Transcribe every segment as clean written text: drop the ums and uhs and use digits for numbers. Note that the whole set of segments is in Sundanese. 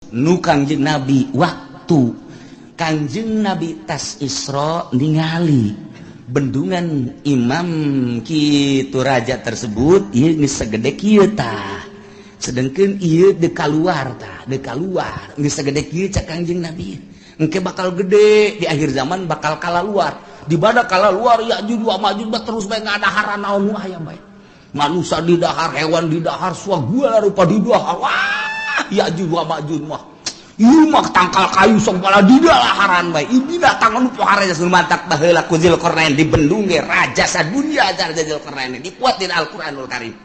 Nu Kangjeng Nabi waktu Kangjeng Nabi tas Isra ningali bendungan imam kitu raja tersebut ieu geus sagede kieu tah. Sedangkan ieu dek kaluar tah, dek kaluar geus sagede kieu cak Kangjeng Nabi. Engke bakal gede di akhir zaman bakal kalaluar. Di bada kalaluar Ya'juj wa Ma'juj terus bae ngadaharan naon nu aya bae. Manusia di dahar, hewan di dahar, segala rupa di dahar. Wah, Ya'juj wa Ma'juj mah. Ieu mah tangkal kayu sok bala di dalaharan bae. Ieu binatang anu pohara geus mantak baheula ku Zulkarnain dibendung ge raja sadunya raja Zulkarnain dipuat dina Al-Qur'anul Karim.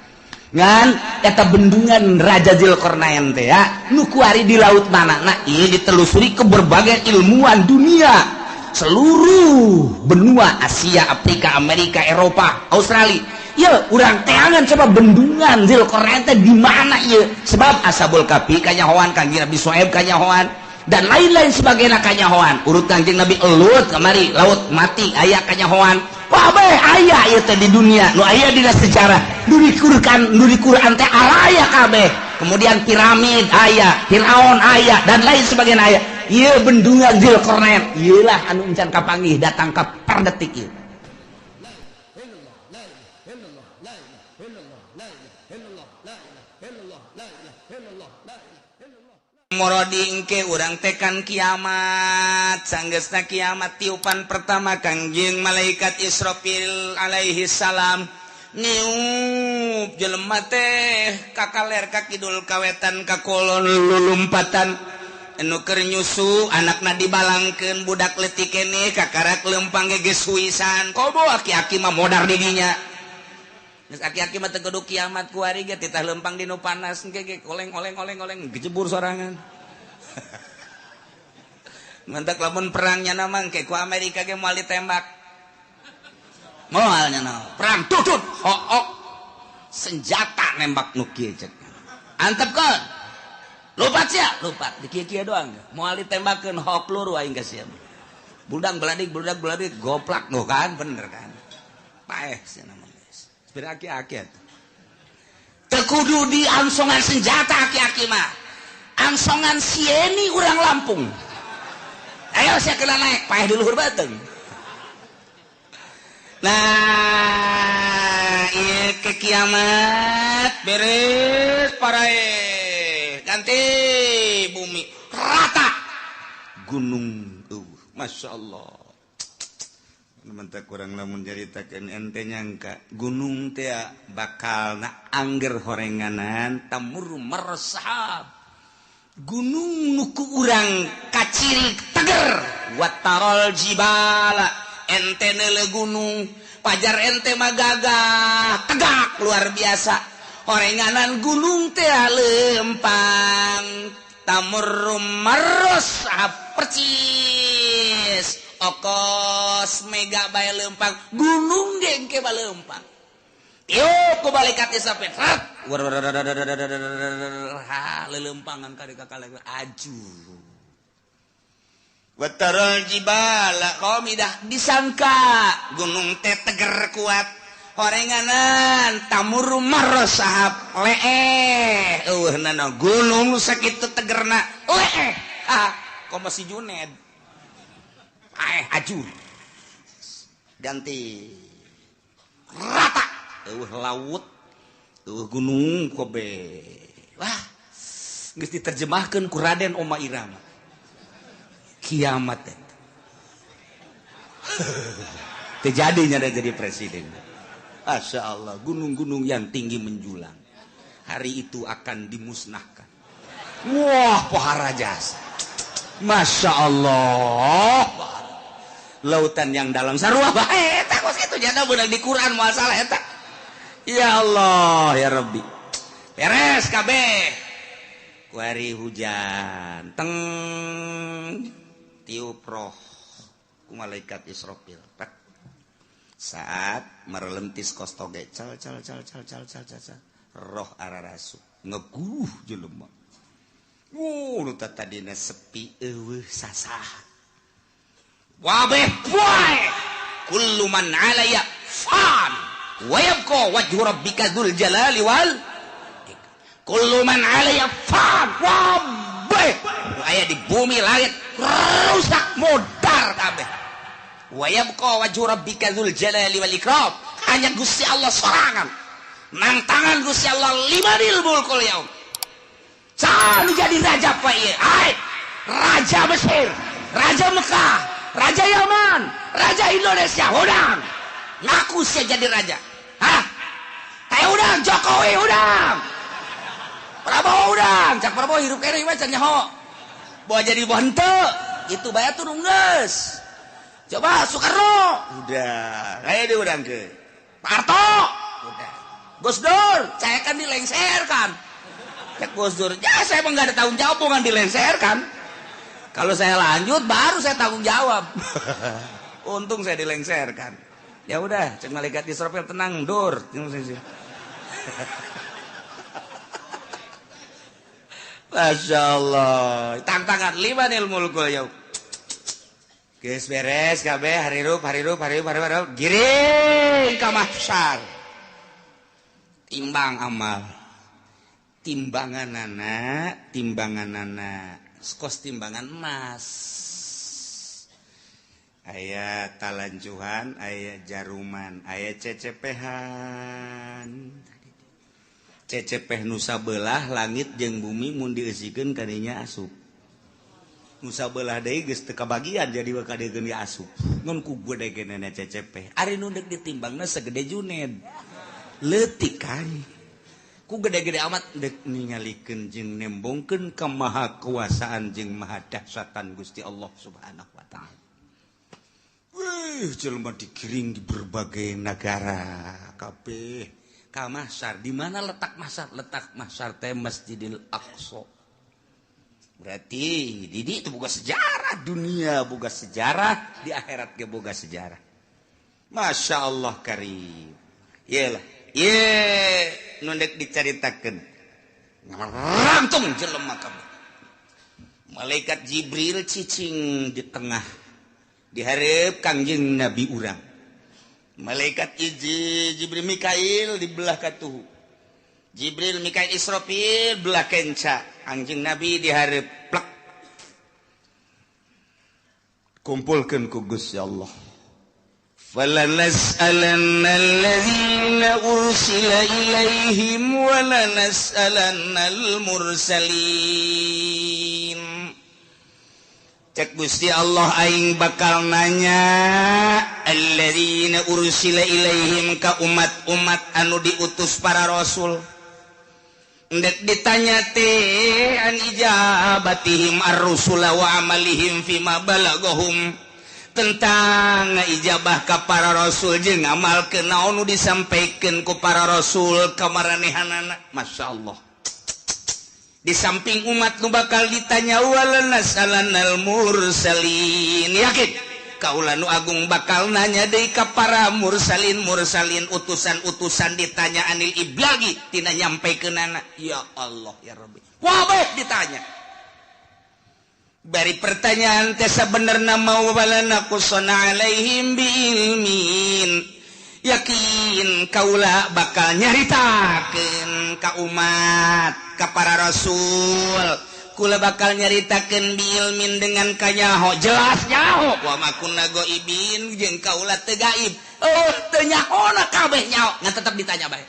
Ngan eta bendungan Raja Zulkarnain teh ya, nu kuari di laut mana? Nah, ieu ditelusuri ke berbagai ilmuwan dunia. Seluruh benua Asia, Afrika, Amerika, Eropa, Australia. Ya, urang teangan coba bendungan Zulkarnain teh di mana ieu? Sebab Ashabul Kahfi kanyahoan, Kangjeng Nabi Syuaib kanyahoan dan lain-lain sebagainya kanyahoan. Urut Kangjeng Nabi Lut kamari laut mati aya kanyahoan. Wah bae aya ieu teh di dunia. Nu aya dina sejarah. Nu di Quran, nu di Quran teh araya kabeh. Kemudian piramid aya, Firaun aya dan lain sebagainya aya. Ieu bendungan Zulkarnain. Ieu lah anu encan kapanggih datang ka per detik ieu. Morodingke urang tekan kiamat sanggeusna kiamat tiupan pertama Kangjeng malaikat Israfil alaihi salam niup jelema teh kakaler ka kidul kawetan ka kolon lulumpatan anu keur nyusu anakna dibalangkeun budak leutik keneh kakarak leumpang ge geus huisan kobo aki-aki mah modar di dinya. Geus aki-aki mah teu kudu kiamat kuari ge titah leumpang di nu panas engke ge oleng-oleng oleng-oleng gejebur sorangan. Mantak lamun perangnya mah engke ku Amerika ge moal ditembak. Moal nya perang tutut hook senjata nembak nu kieu cek. Antepkeun. Lupat sia, lupat di kieu-kieu doang. Moal ditembakeun hook peluru aing ka sia. Budak beladik goplak nu kan bener kan. Paeh sia mah. Beraki-aki teu kudu di angsongan senjata aki-aki mah angsongan sieni urang Lampung ayo sia kena naik paeh di luhur beuteung. Nah ieu ke kiamat beres parae ganti bumi rata gunung Masya Allah. Mentak kurang lamun nyaritakeun ente nyangka gunung teh bakal na angger horenganan tamur mersahab gunung nu ku urang kaciri teger watarol jibala ente neule gunung pajar ente mah gagah tegak luar biasa horenganan gunung teh lempang tamur mersahab percis okos mega bae lempang gunung gengke bae lempang tiup ku malaikat Israfil rat ha lelempangan ka kakale aju wataral jibala qamidah disangka gunung teh teger kuat horenganan tamur marosahab leeh eueuh gunung sakitu tegerna leeh ah komo si Juned aju ganti rata eueuh laut eueuh gunung kobe wah geus diterjemahkeun ku Raden Oma Irama kiamat eta teu jadinya jadi presiden. Masya Allah, gunung-gunung yang tinggi menjulang hari itu akan dimusnahkan. Wah pohara jasa Masya Allah. Lautan yang dalam sarua bae eta kos kitu jana beunang di Quran masalah eta. Ya Allah ya Rabbi. Beres kabeh. Kuari hujan teng tiup roh ku malaikat Israfil. Saat merelentis kos toge cal cal cal cal cal cal cal roh ararasu ngeguh jelema. Nu tadina sepi eueuh sasah. Wabeh poe kullu man 'alayya fan wa yabqa wajhu rabbika dzul jalali wal kullu man 'alayya fan wabeh Kabeh nu aya di bumi langit rusak modar kabeh. Wa yabqa wajhu rabbika dzul jalali wal ikram. Hanya Gusti Allah sorangan. Nang tangan Gusti Allah limanil mulkul yaum. Saha nu jadi raja poe ieu? Ai, Raja Mesir, Raja Mekah, Raja Yaman, Raja Indonesia, hudang. Ngaku sia jadi raja. Hah? Kayak udang Jokowi udang. Prabowo udang, cak Prabowo hirup kene mah can nyaho. Bawa jadi bawa henteu, itu bae atuh geus. Coba Soekarno, udah, kayak dia udang ke. Pak Harto, udah. Gus Dur, saya kan dilengserkan. Cak Gus Dur, ya saya emang gak ada tanggung jawab bukan dilengserkan. Kalau saya lanjut baru saya tanggung jawab. Untung saya dilengserkan. Ya udah, cek malaikat Israfil tenang, Dur. Masya Allah, tantangan limanil mulkul yaum. Geus beres kabeh harirup harirup harirup harirup giring ka mahsyar. Timbang amal. Timbanganana, timbanganana, kos timbangan emas. Aya talanjuhan, aya jaruman, aya cecepehan. Cecepeh nusa belah langit jeung bumi mun dieusikeun kadinya asup. Nusa belah deui geus teu kabagian jadi we kadegeun ge asup. Ngan ku gede-gedena cecepeh. Ari nu deuk ditimbangna segede Juned. Leutik kan. Ku gede-gede amat deuk ningalikeun jeung nembongkeun kemahakuasaan jeung maha dahsyatan Gusti Allah Subhanahu wa taala. Wih, jelema digiring di berbagai negara kabeh. Ka mahsyar, di mana letak mahsyar? Letak mahsyar teh Masjidil Aqsa. Berarti di itu boga sejarah dunia, boga sejarah di akhirat ge boga sejarah. Masya Allah karim. Iyalah, ye nu deuk dicaritakeun. Ngarangtung jelema kabeh. Malaikat Jibril cicing di tengah dihareup Kangjeng Nabi urang. Malaikat Jibril Mikail di belah katuhu. Jibril Mikail Israfil belah kenca. Anjing Nabi dihareup plek. Kumpulkeun ku Gusti Allah. Falanas'alanna allazina ursila ilaihim wa lanas'alannal mursalin. Cek Gusti Allah aing bakal nanya alladzina ursila ilaihim ka umat-umat anu diutus para rasul. Ndek ditanya teh an ijabatihim ar-rusula wa amalihim fima balagahum, tentang ijabah ka para rasul jeung ngamalkeun naon nu disampaikeun ku para rasul ka maranehanana. Masya Allah. Di samping umat nu bakal ditanya walanasalanal mursalin, yakin kaula nu agung bakal nanya deui ka para mursalin mursalin utusan-utusan ditanya anil iblagi tina nyampaikeunana. Ya Allah ya Rabbi, wabeh ditanya. Bari pertanyaan teh sabenerna mau walana qusana alaihim biilmin, yakin kaula bakal nyaritakeun ka umat ka para rasul, kula bakal nyaritakeun biilmin dengan kanyaho, jelas nyaho, wa ma kunna gaibin jeung kaula teu gaib, oh teu nyahona kabeh nyaho, ngan tetep ditanya bae.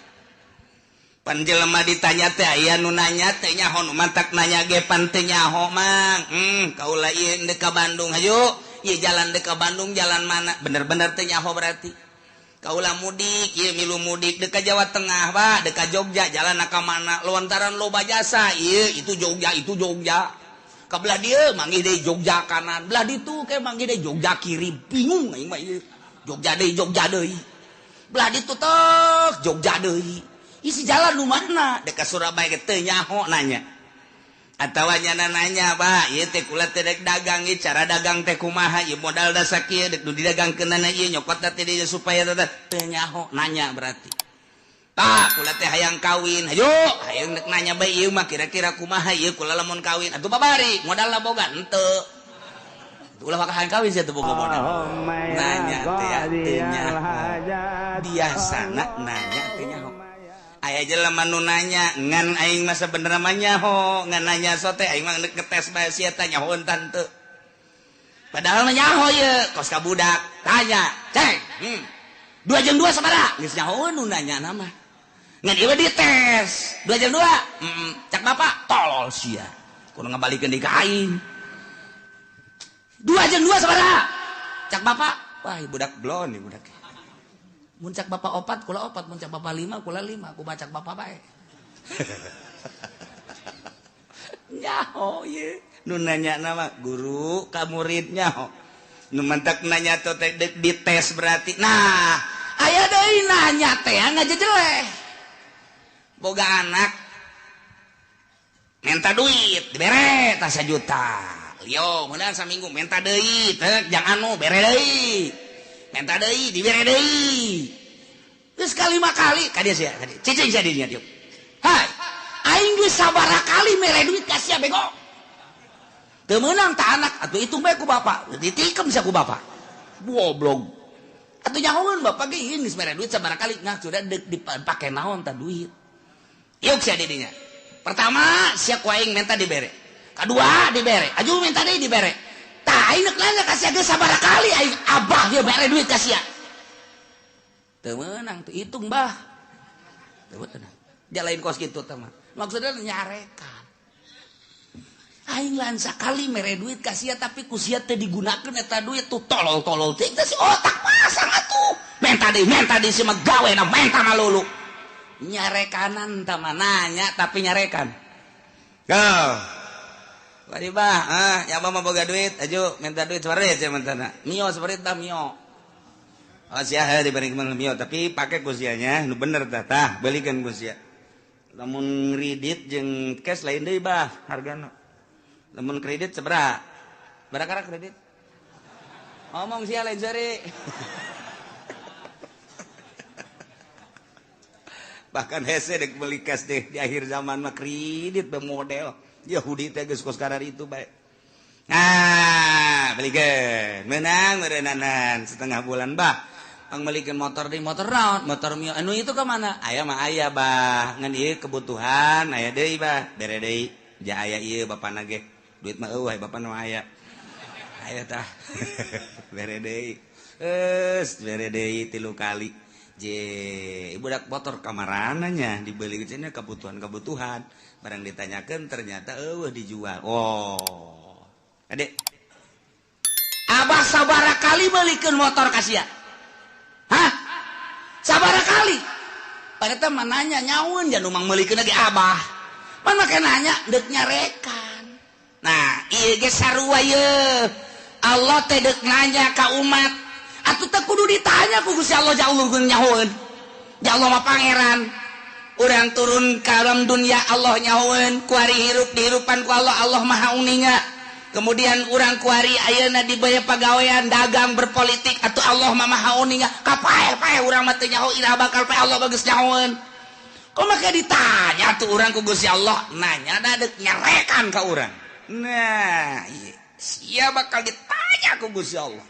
Pan jelema ditanya teh aya nu nanya teh nyaho, nu mantak nanya ge pan teu nyaho mang. Kaula ieu deuk ka Bandung hayu, ieu jalan deuk ka Bandung jalan mana? Bener-bener teu nyaho berarti. Kaula mudik, ieu milu mudik deuk ka Jawa Tengah, Pak, deuk ka Jogja, jalan ka mana? Lontaran loba jasa, ieu itu Jogja, itu Jogja. Ka belah dieu manggih deui Jogja kanan, belah ditu ke manggih deui Jogja kiri, bingung aing mah ieu. Jogja deui, Jogja deui. Belah ditu tek Jogja deui. Isi jalan nu mana? Deuk ka Surabaya ge teu nyaho nanya. Atawa nyana nanya, Pak, ieu teh kula teh dek dagang, ieu cara dagang teh kumaha, ieu modal da sakieu dek nu didagangkeunana ieu nyokot teh dieu supaya teh nyaho nanya berarti. Pak, kula teh hayang kawin, hayu, hayang dek nanya bae ieu mah kira-kira kumaha ieu kula lamun kawin. Atuh babari, modalna boga henteu. Ulah maka hayang kawin sia teu boga modal. Nanya teh teu nyaho. Biasana nanya teh nyaho. Aya jelema nu nanya ngan aing mah sabenerna mah nyaho, ngan nanya sote aing mah ngetes bae sia teh nyaho tante. Padahal mah nyaho ye, kos ka budak tanya, "Ceng, 2 jeung 2 sabaraha?" Geus nyaho nu nanya nama. Ngan ieu dites, 2 jeung 2. Cak bapak, tolol sia. Kudu ngabalikeun deui ka aing. 2 jeung 2 sabaraha? Cak bapak, wah budak blon nih budak. Mun cak bapak 4, kula 4, mun cak bapak 5, kula 5, ku cak bapak bae. Nyaho ye, nu nanya nama guru ka murid nyaho. Nu mantak nanya teh dek dites berarti. Nah, aya deui nanya teh ngajejeleh. Boga anak minta duit dibere tah 1 juta. Lio, meunang saminggu minta deui teh jang anu bere deui. Minta deui dibere deui. Geus kalima kali ka dia sia, ka dia. Cicing sia dinya dieu. Hai, aing geus sabaraha kali mere duit ka sia bego. Teu meunang ta anak atuh hitung bae ku bapak. Ditikem sia ku bapak. Goblok. Atuh nyahoeun bapak ge ieu geus mere duit sabaraha kali. Nah, sudah deuk dipake naon ta duit. Yuk sia di dinya. Pertama sia ku aing minta dibere. Kadua dibere. Aju minta deui dibere. Tah aing nanya ka sia geus sabaraha kali aing abah dia bere duit ka sia. Teu meunang teu hitung bah. Teu meunang. Dia lain kos kitu teh mah. Maksudna nyarekan. Aing lain sakali mere duit ka sia tapi ku sia teu digunakeun eta duit tuh tolol-tolol teh si otak pasang atuh. Menta deui si mah gawena menta malulu. Nyarekanan tah mah nanya tapi nyarekan. Go. Wadi bah, ya mah boga duit, aju minta duit separit sia mentana. Mio separit tah mio. Oh sia heuh diberi mio tapi pake ku sia nya nu bener tah tah belikeun ku sia. Lamun kredit jeung cash lain deui bah hargana. Lamun kredit sabaraha? Berapa kredit? Ngomong sia lain seri. Bahkan hese dek beli cash deh di akhir zaman mah kredit model Yahudi teh geus kos karar itu bae. Nah, belikeun. Menang meureunnanan setengah bulan bah. Pang belikeun motor deui motor naon? Motor mio anu itu ka mana? Aya mah aya bah. Ngan ieu kebutuhan aya deui bah. Bere deui. Ja aya ieu bapana ge. Duit mah eueuh bapana mah aya. Aya tah. Bere deui. Geus bere deui 3 kali. Je, budak motor kamarananya dibeli cenah kebutuhan-kebutuhan. Barang ditanyakan ternyata eueuh dijual. Oh. Adek. Abah sabaraha kali belikeun motor ka sia? Hah? Sabaraha kali? Padahal mah nanya nyaun jan umang meulikeun lagi abah. Pan make nanya deuk nyarekan. Nah, ieu ge sarua ye. Allah teh deuk nanya ka umat. Atuh teh kudu ditanya ku Gusti Allah ja Allah nyahoeun. Ja Allah mah pangeran. Urang turun ka alam dunia Allah nyahoeun, kuari hirup dihirupan ku Allah, Allah Maha Uninga. Kemudian urang kuari ayeuna dibaya pagawean dagang berpolitik atuh Allah mah Maha Uninga. Kapae-pae urang mah teu nyaho iraha bakal pae Allah bagus nyahoeun. Kok make ditanya tuh urang ku Gusti Allah, nanya da deuk nyarekan ka urang. Nah, ieu sia bakal ditanya ku Gusti Allah.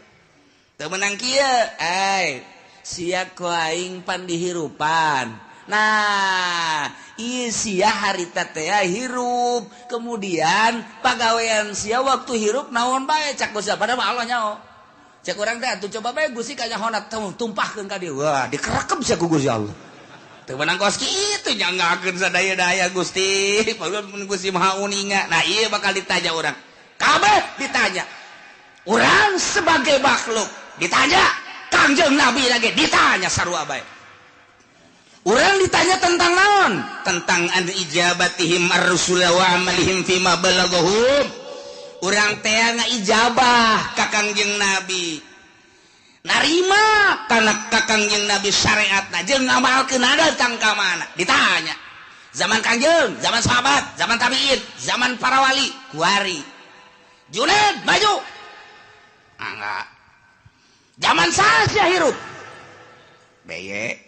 Teu meunang kieu, ai sia ku aing pan dihirupan. Nah, ieu sia harita teh hirup, kemudian pagawean sia waktu hirup naon bae cak Gusti padahal mah Allah nyaho. Cek urang teh atuh coba bae Gusti kanyahona tumpahkeun ka dieu. Wah, dikerekep sia ku Gusti Allah. Teu meunang kos kitu nyanggakeun sadaya-daya Gusti, padahal mun Gusti Maha Uninga. Nah, ieu bakal ditanya urang. Kabeh ditanya. Urang sebagai makhluk ditanya, Kangjeng Nabi lagi ditanya sarua bae. Urang ditanya tentang naon? Tentang an ijabatihim ar-rusul wa amalihim fima balaghum. Urang teh ngaijabah ka Kangjeng Nabi. Narima kana ka Kangjeng Nabi syariatna jeung ngamalkeun datang ka mana? Ditanya. Zaman Kangjeng, zaman sahabat, zaman tabiin, zaman para wali, kuari. Junaid maju. Enggak. Zaman saja hirup. Beye.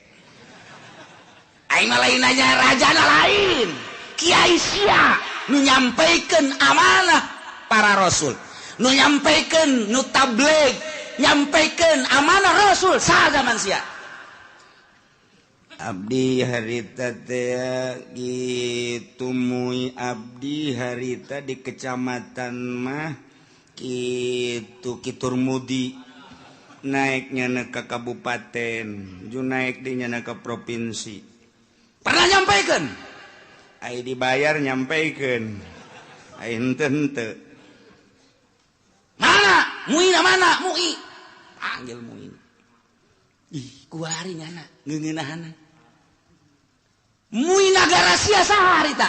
Aing mah lain nanya rajana lain. Kiai sia nu nyampaikan amanah para rasul, nu nyampaikan nu tabligh, nyampaikan amanah rasul sa zaman sia. Abdi harita teh gitu mui abdi harita di kecamatan mah kitu Kiturmudi naiknya ke kabupaten ju naik di nyana ke provinsi pernah nyampaikan ai dibayar nyampaikan ai henteu henteu mana muina mana mui panggil muina. Ih, kuari nyana ngeungeunahana. Mui nagara sia saha harita?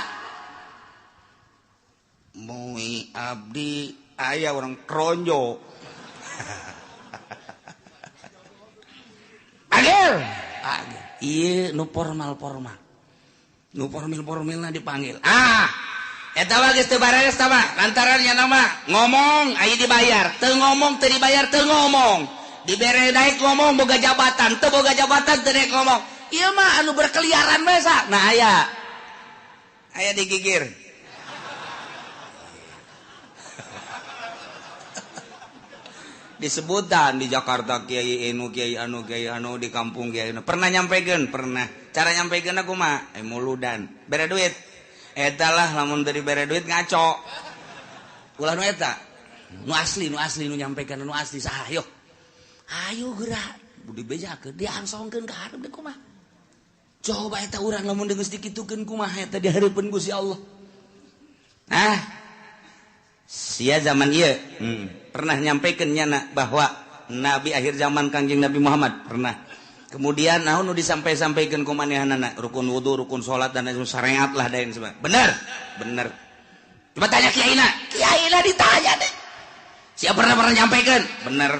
Mui abdi aya orang Kronjo. Panggil. Panggil. Ieu nu formal-formal. Nu formil-formilna dipanggil. Ah, eta mah geus teu bareres tah mah, lantaran nya mah ngomong aya dibayar, teu ngomong teu dibayar teu ngomong. Dibere naik ngomong boga jabatan, teu boga jabatan teu naik ngomong. Ieu mah anu berkeliaran bae sa. Nah aya. Aya digigir. Disebutan di Jakarta kiai anu kiai anu kiai anu di kampung kiai anu. Pernah nyampekeun? Pernah. Cara nyampekeunna kumaha? Muludan. Bere duit. Eta lah lamun teu dibere duit ngaco. Ulah nu eta. Nu asli nu nyampekeun nu asli saha yeuh. Ayo gerak budi bejakeun diangsongkeun ka hareup deui kumaha. Coba eta urang lamun geus dikitukeun kumaha eta di hareupeun Gusti Allah. Ah. Sia zaman ieu pernah nyampekeun nyana bahwa nabi akhir zaman Kangjeng Nabi Muhammad pernah. Kemudian naon nu disampai-sampaikeun ku manehanana rukun wudu, rukun salat dan lain syariat lah dan sebagainya. Bener? Bener. Coba tanya kiaina. Kiaina ditanya deh. Sia pernah nyampaikan? Bener.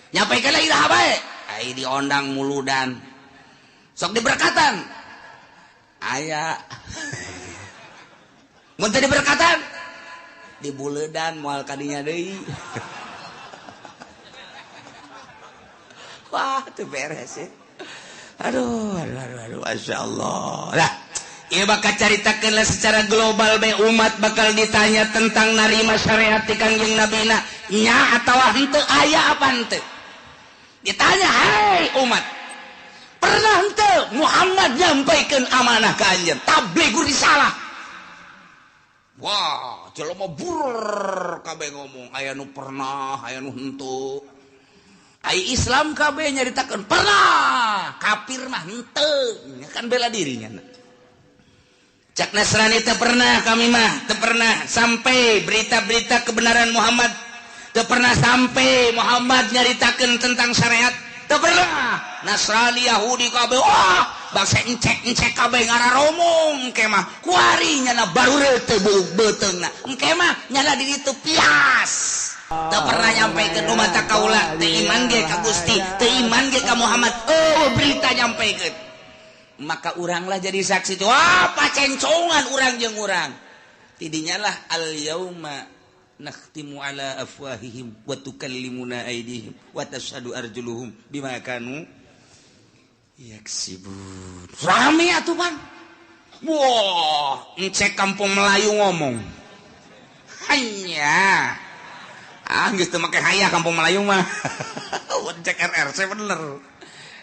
Nyampaikan lagi dah bae. Ai diondang muludan. Sok diberkatan. Aya. Mun teu diberkatan dibuledan moal kadinya deui. Wah, teu beres ya. Aduh, aduh, aduh, aduh, masyaallah. Lah, ieu bakal caritakeun lah secara global bae umat bakal ditanya tentang narima syariat ti Kangjeng Nabina nya atawa henteu aya apa henteu. Ditanya, "Hai umat, pernah henteu Muhammad nyampaikeun amanah ka anjeun tabligh risalah?" Wah, jelema bur kabeh ngomong, aya nu pernah, aya nu henteu. Ai Islam kabeh nyaritakeun pernah, kafir mah henteu, kan bela dirinya. Cak Nasrani teu pernah kami mah, teu pernah sampai berita-berita kebenaran Muhammad, teu pernah sampai Muhammad nyaritakeun tentang syariat, teu pernah. Nasrani Yahudi kabeh, wah, bangsa encek-encek kabeh ngararomong engke mah. Kuari nyana baru teu beuteungna. Engke mah nyana di ditu pias. Teu pernah nyampaikeun umat kaula, teu iman ge ka Gusti, teu iman ge ka Muhammad. Oh, berita nyampaikeun. Maka uranglah jadi saksi itu. Wah, pacencongan urang jeung urang. Tidinya lah al yauma nakhtimu ala afwahihim wa tukallimuna aydihim wa tashhadu arjuluhum bima kanu yaksibun. Rame atuh pan. Wah, encek kampung Melayu ngomong. Hanya. Ah, geus teu make haya kampung Melayu mah. Encek RRC bener.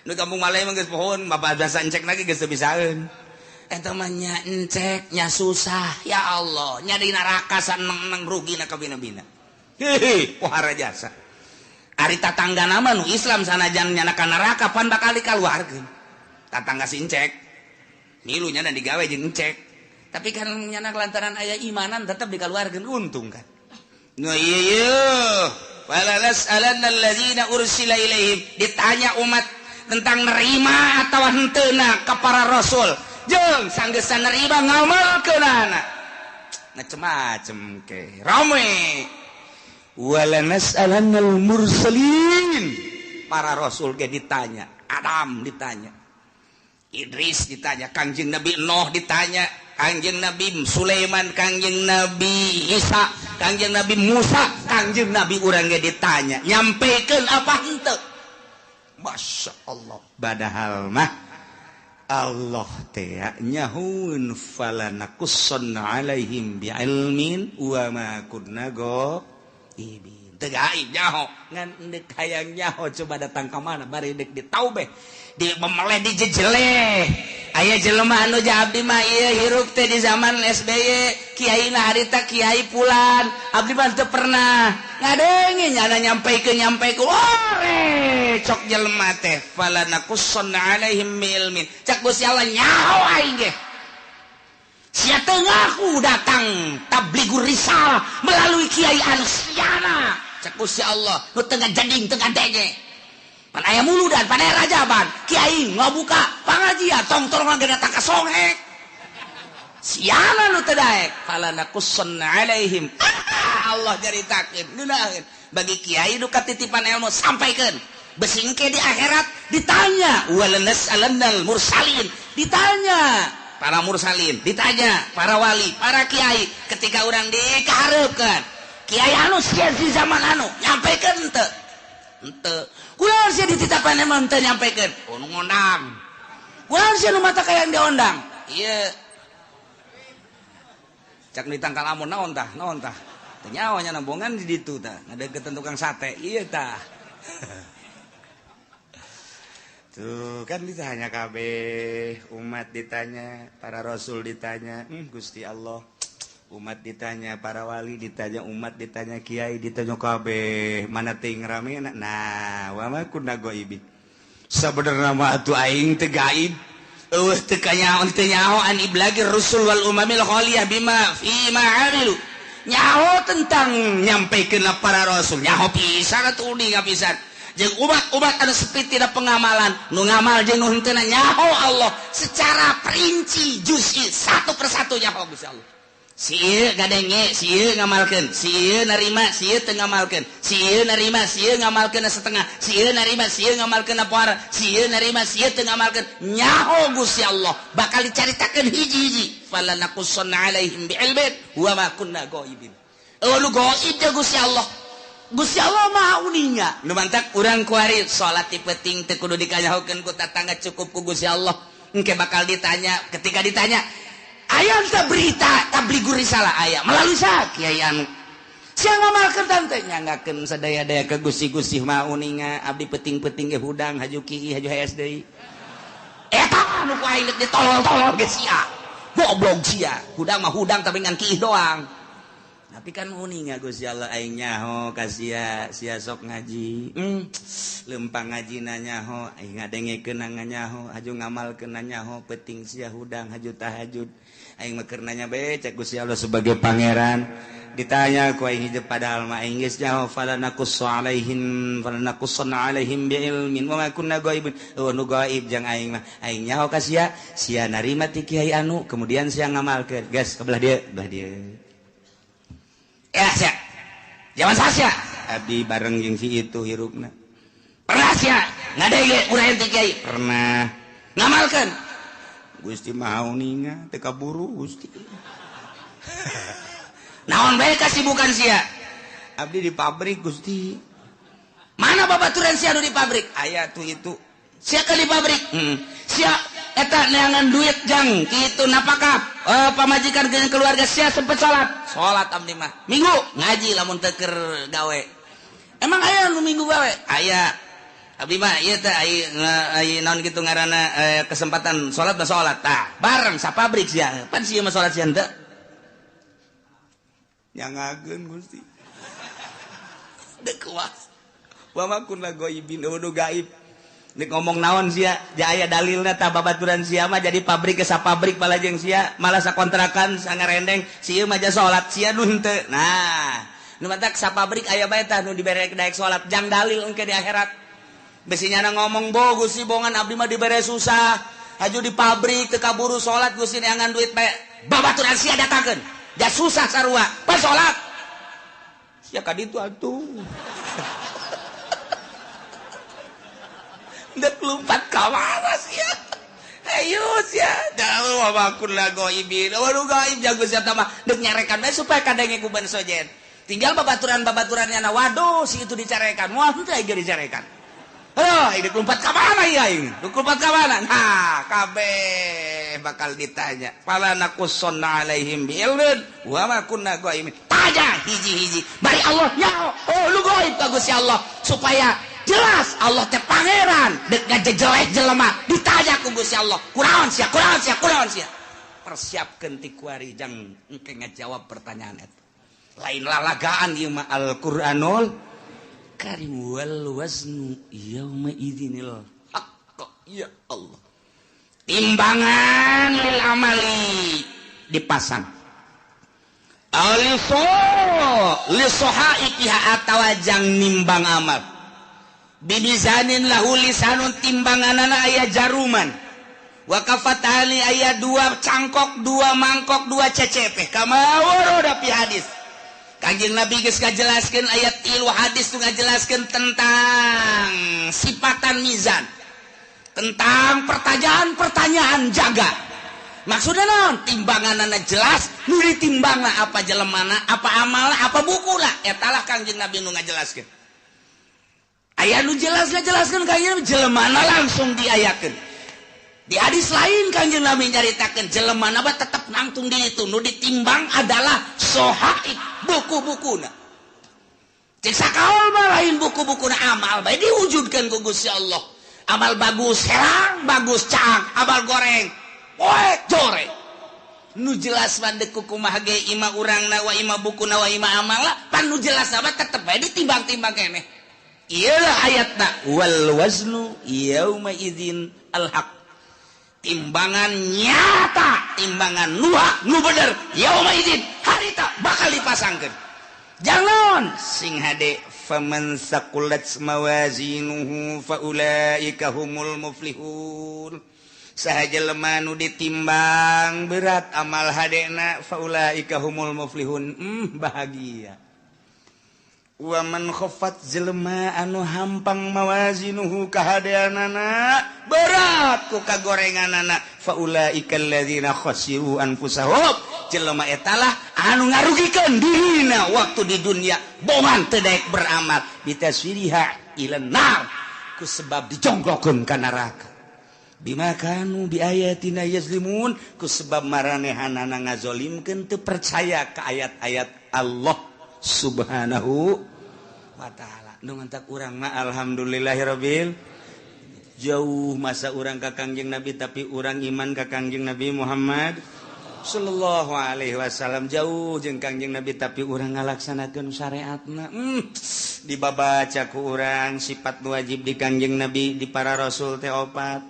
Nu kampung Melayu mah geus pohon, bapak biasa encek lagi geus teu bisaeun. Eta mah nya encek nya susah, ya Allah, nya di neraka saneng-neng rugina ka bina-bina. Hehe, pohara jasa. Ari tatangga nama nu Islam sanajan nyana ka neraka pan bakal dikaluarkeun. Tatangga si encek. Milu nyana digawe jeung encek. Tapi kan nyana lantaran aya imanan tetep dikaluarkeun untung kan. Nu ieu ieu, wala nas'alanna allazina ursila ilaihim, ditanya umat tentang nerima atau henteuna ka para rasul. Jeung sanggeusna nerima ngamalkeunana. Macem-macem ke. Rame. Wala nas'alannal mursalin. Para rasul ge ditanya, Adam ditanya, Idris ditanya, Kangjeng Nabi Nuh ditanya, Kangjeng Nabi Sulaiman, Kangjeng Nabi Isa, Kangjeng Nabi Musa, Kangjeng Nabi urang ge ditanya, nyampekeun apa henteu? Masya Allah. Padahal mah Allah teh nyahuun falanakussanna alaihim bi'ilmin wa ma kunna Ibin teu gaib nyaho ngan deuk hayang nyaho coba datang ka mana bari deuk ditaubeh di memeleh di jejeleh aya jelema anu abdi mah ieu hirup teh di zaman SBY kiai na harita kiai pulan abdi mah teu pernah ngadenge nyana nyampaikeun nyampaikeun ore cok jelema teh fala naqussanna alaihim ilmin cak Gusti Allah nyaho aing ge sia teu ngaku datang tabligur risalah melalui kiai anu siana cak Gusti Allah nu teu ngajading teu ngadenge pan aya muludan pan aya rajaban kiai ngabuka pangajian tong-tong ge datang ka songhek siana nu teu daek fala naqussanna alaihim Allah caritakeun ngeunaheun bagi kiai nu katitipan ilmu sampaikeun besingke di akhirat ditanya walanas'alannal mursalin ditanya para mursalin ditanya para wali para kiai ketika urang dikahareupeun kiai anu sia di zaman anu nyampaikeun teu henteu kunaon sia dititapan emang teu nyampaikeun oh nu ngondang kunaon sia nu mata kayang diondang ieu cak ditangkal amun naon tah teu nyaho nya nambongan di ditu tah ngadeukeutan tukang sate ieu tah. Tuh kan ditanya kabeh umat ditanya para rasul ditanya Gusti Allah umat ditanya para wali ditanya umat ditanya kiai ditanya kabeh mana ting rame nah wa ma kunna ghaibin sabenerna mah atuh aing teu gaib eueuh teu kanyaho teu nyahoan iblagir rusul wal umamil khaliyah bima fi ma amilu nyaho tentang nyampaikeun para rasul nyaho pisan atuh uninga pisan jeung umat-umat anu sepi tidak pengamalan nu ngamal jeung nu henteu nyaho Allah secara perinci juz'i satu persatu nyaho Gusti Allah si ieu ngadenge si ieu ngamalkeun si ieu narima si ieu teu ngamalkeun si ieu narima si ieu ngamalkeun setengah si ieu narima si ieu ngamalkeun poara si ieu narima si ieu teu ngamalkeun nyaho Gusti Allah bakal dicaritakeun hiji-hiji fala naqussanna alaihim bi'ilmin wa ma kunna ghaibin eueuh nu gaib jeung Gusti Allah Gusti Allah maha uninga nu mantak urang kuari salat ti peuting teu kudu dikanyahokeun ku tatangga cukup ku Gusti Allah engke bakal ditanya ketika ditanya aya teu berita tabligur risalah aya melalui sa kiai anu sia ngamalkeun tante nyanggakeun sadaya-daya ka Gusti-Gusti maha uninga abdi peuting-peuting ge hudang haju kieu haju hees deui eta anu ku aing deuk ditolol-tolol ge sia goblok sia hudang mah hudang tapi ngan kieu doang. Tapi kan uninga Gusti Allah aing nyaho ka sia sia sok ngaji lempang ngajina nyaho aing ngadengekeun nyaho haju ngamalkeun nyaho peuting sia hudang haju tahajud aing mah keur nanya bae cek Gusti Allah sebagai pangeran ditanya ku aing hijab padahal mah aing geus nyaho fala naqussu alaihim fala naqussanna alaihim bi ilmin wa ma kunna ghaibin oh nu gaib jang aing mah aing nyaho ka sia sia narima ti kiai anu kemudian sia ngamalkeun geus ka belah dieu belah dieu. Ya sia zaman sia abdi bareng jeung si itu hirupna pernah sia ngadenge urang ti kiai pernah ngamalkeun Gusti maha uninga teu kaburu Gusti naon bae kasibukan sia abdi di pabrik Gusti mana babaturan sia nu di pabrik aya tuh itu sia ke di pabrik sia eta neangan duit jang kitu napakah pamajikan jeung keluarga sia sempet salat salat abdi mah minggu ngaji lamun teu keur gawe emang aya nu minggu gawe aya abdi mah ieu teh ai naon kitu ngaranna kesempatan salat mah salat tah bareng sa pabrik sia pan sia mah salat sia henteu nyangageun Gusti deuk kuas wa ma kunna ghaibin nu gaib nek ngomong naon sia aya dalilna tah babaturan sia mah jadi pabrik ke sapabrik balajeng sia malah sakontrakan sangarendeng si ieu mah ja salat sia nu henteu nah nu matak sapabrik aya bae tah nu dibere daek salat jang dalil engke di akhirat besi nyana ngomong bo Gusti bongan abdi mah dibere susah haju di pabrik teu kaburu salat Gusti neangan duit bae babaturan sia datangkeun ja susah sarua pas salat sia ka ditu atuh dek lompat ka mana sia ayo sia jauh wa kunna ghaibin waduh gaib jago sia mah dek nyarekan bae supaya kadenge ku ban sojen tinggal babaturan-babaturannya na waduh si itu dicarekan wah henteu aing dicarekan heuh dek lompat ka mana ieu aing dek lompat ka mana nah kabeh teh bakal ditanya. Fala naqussanna alaihim bi'ilmin wa ma kunna ghaibin. Tanya hiji-hiji. Bari Allah nyaho. Oh lu gaib ka Gusti Allah supaya jelas Allah teh pangeran dek ngajejelek jelema ditanya ku Gusti Allah. Kunaon sia? Kunaon sia? Kunaon sia? Persiapkeun ti kuari jang engke ngajawab pertanyaan eta. Lain lalagaan ieu mah Al-Qur'anul Karim wal waznu yauma idzinil haqq. Ya Allah. Timbangan lil amali dipasang. Aliso lisohaikiha atawa jang nimbang amal. Bimizanin lahu lisanun timbanganana aya jaruman. Wa kafatani aya dua cangkok, dua mangkok, dua cecepe. Kama warada fi hadis. Kanjeng Nabi geus ngajelaskeun ayat 3 hadis nu ngajelaskeun tentang sifatan mizan, tentang pertanyaan-pertanyaan jaga. Maksudna naon? Timbanganana jelas, nu ditimbangna apa jelemana, apa amalna, apa bukuna. Eta lah Kanjeng Nabi nu ngajelaskeun. Aya nu jelas ngajelaskeun Kanjeng Nabi jelemana langsung diayakeun. Di hadis lain Kanjeng Nabi nyaritakeun jelemana mah tetep nangtung di itu, nu ditimbang adalah sohaib buku-bukuna. Cek sakaol mah lain buku-bukuna amal bae diwujudkeun ku Gusti Allah. Amal bagus herang, bagus caang, amal goreng poek jore. Nu jelas mah deuk kumaha ge ima urangna wa ima bukuna wa ima amalna, pan nu jelas mah tetep bae ditimbang-timbang keneh. Ieu lah ayatna wal waznu yauma idzin al haq. Timbangan nyata, timbangan nu hak, nu bener, yauma idzin harita bakal dipasangkeun. Jangan sing hade faman saqulat mawazinuhu faulaika humul muflihun. Saha jelema nu ditimbang berat amal hadena faulaika humul muflihun. Bahagia. Wa man khaffat jelema anu hampang mawazinuhu kahadeanana berat ku kagorenganana faulaika alladzina khasiru anfusahum. Jelema etalah anu ngarugikeun dirina waktu di dunia bongan teu daek beramal bitaswiriha ila nar ku sebab dijongklokeun ka neraka bima kanu biayatina yazlimun ku sebab maranehanana ngazolimkeun teu percaya ka ayat-ayat Allah Subhanahu wa ta'ala. Nu ngantak urang mah alhamdulillahirabbil jauh masa urang ka Kangjeng Nabi tapi urang iman ka Kangjeng Nabi Muhammad sallallahu alaihi wasallam jauh jeung Kangjeng Nabi tapi urang ngalaksanakeun syariatna. Dibabaca ku urang sifat wajib di Kangjeng Nabi di para rasul teh opat.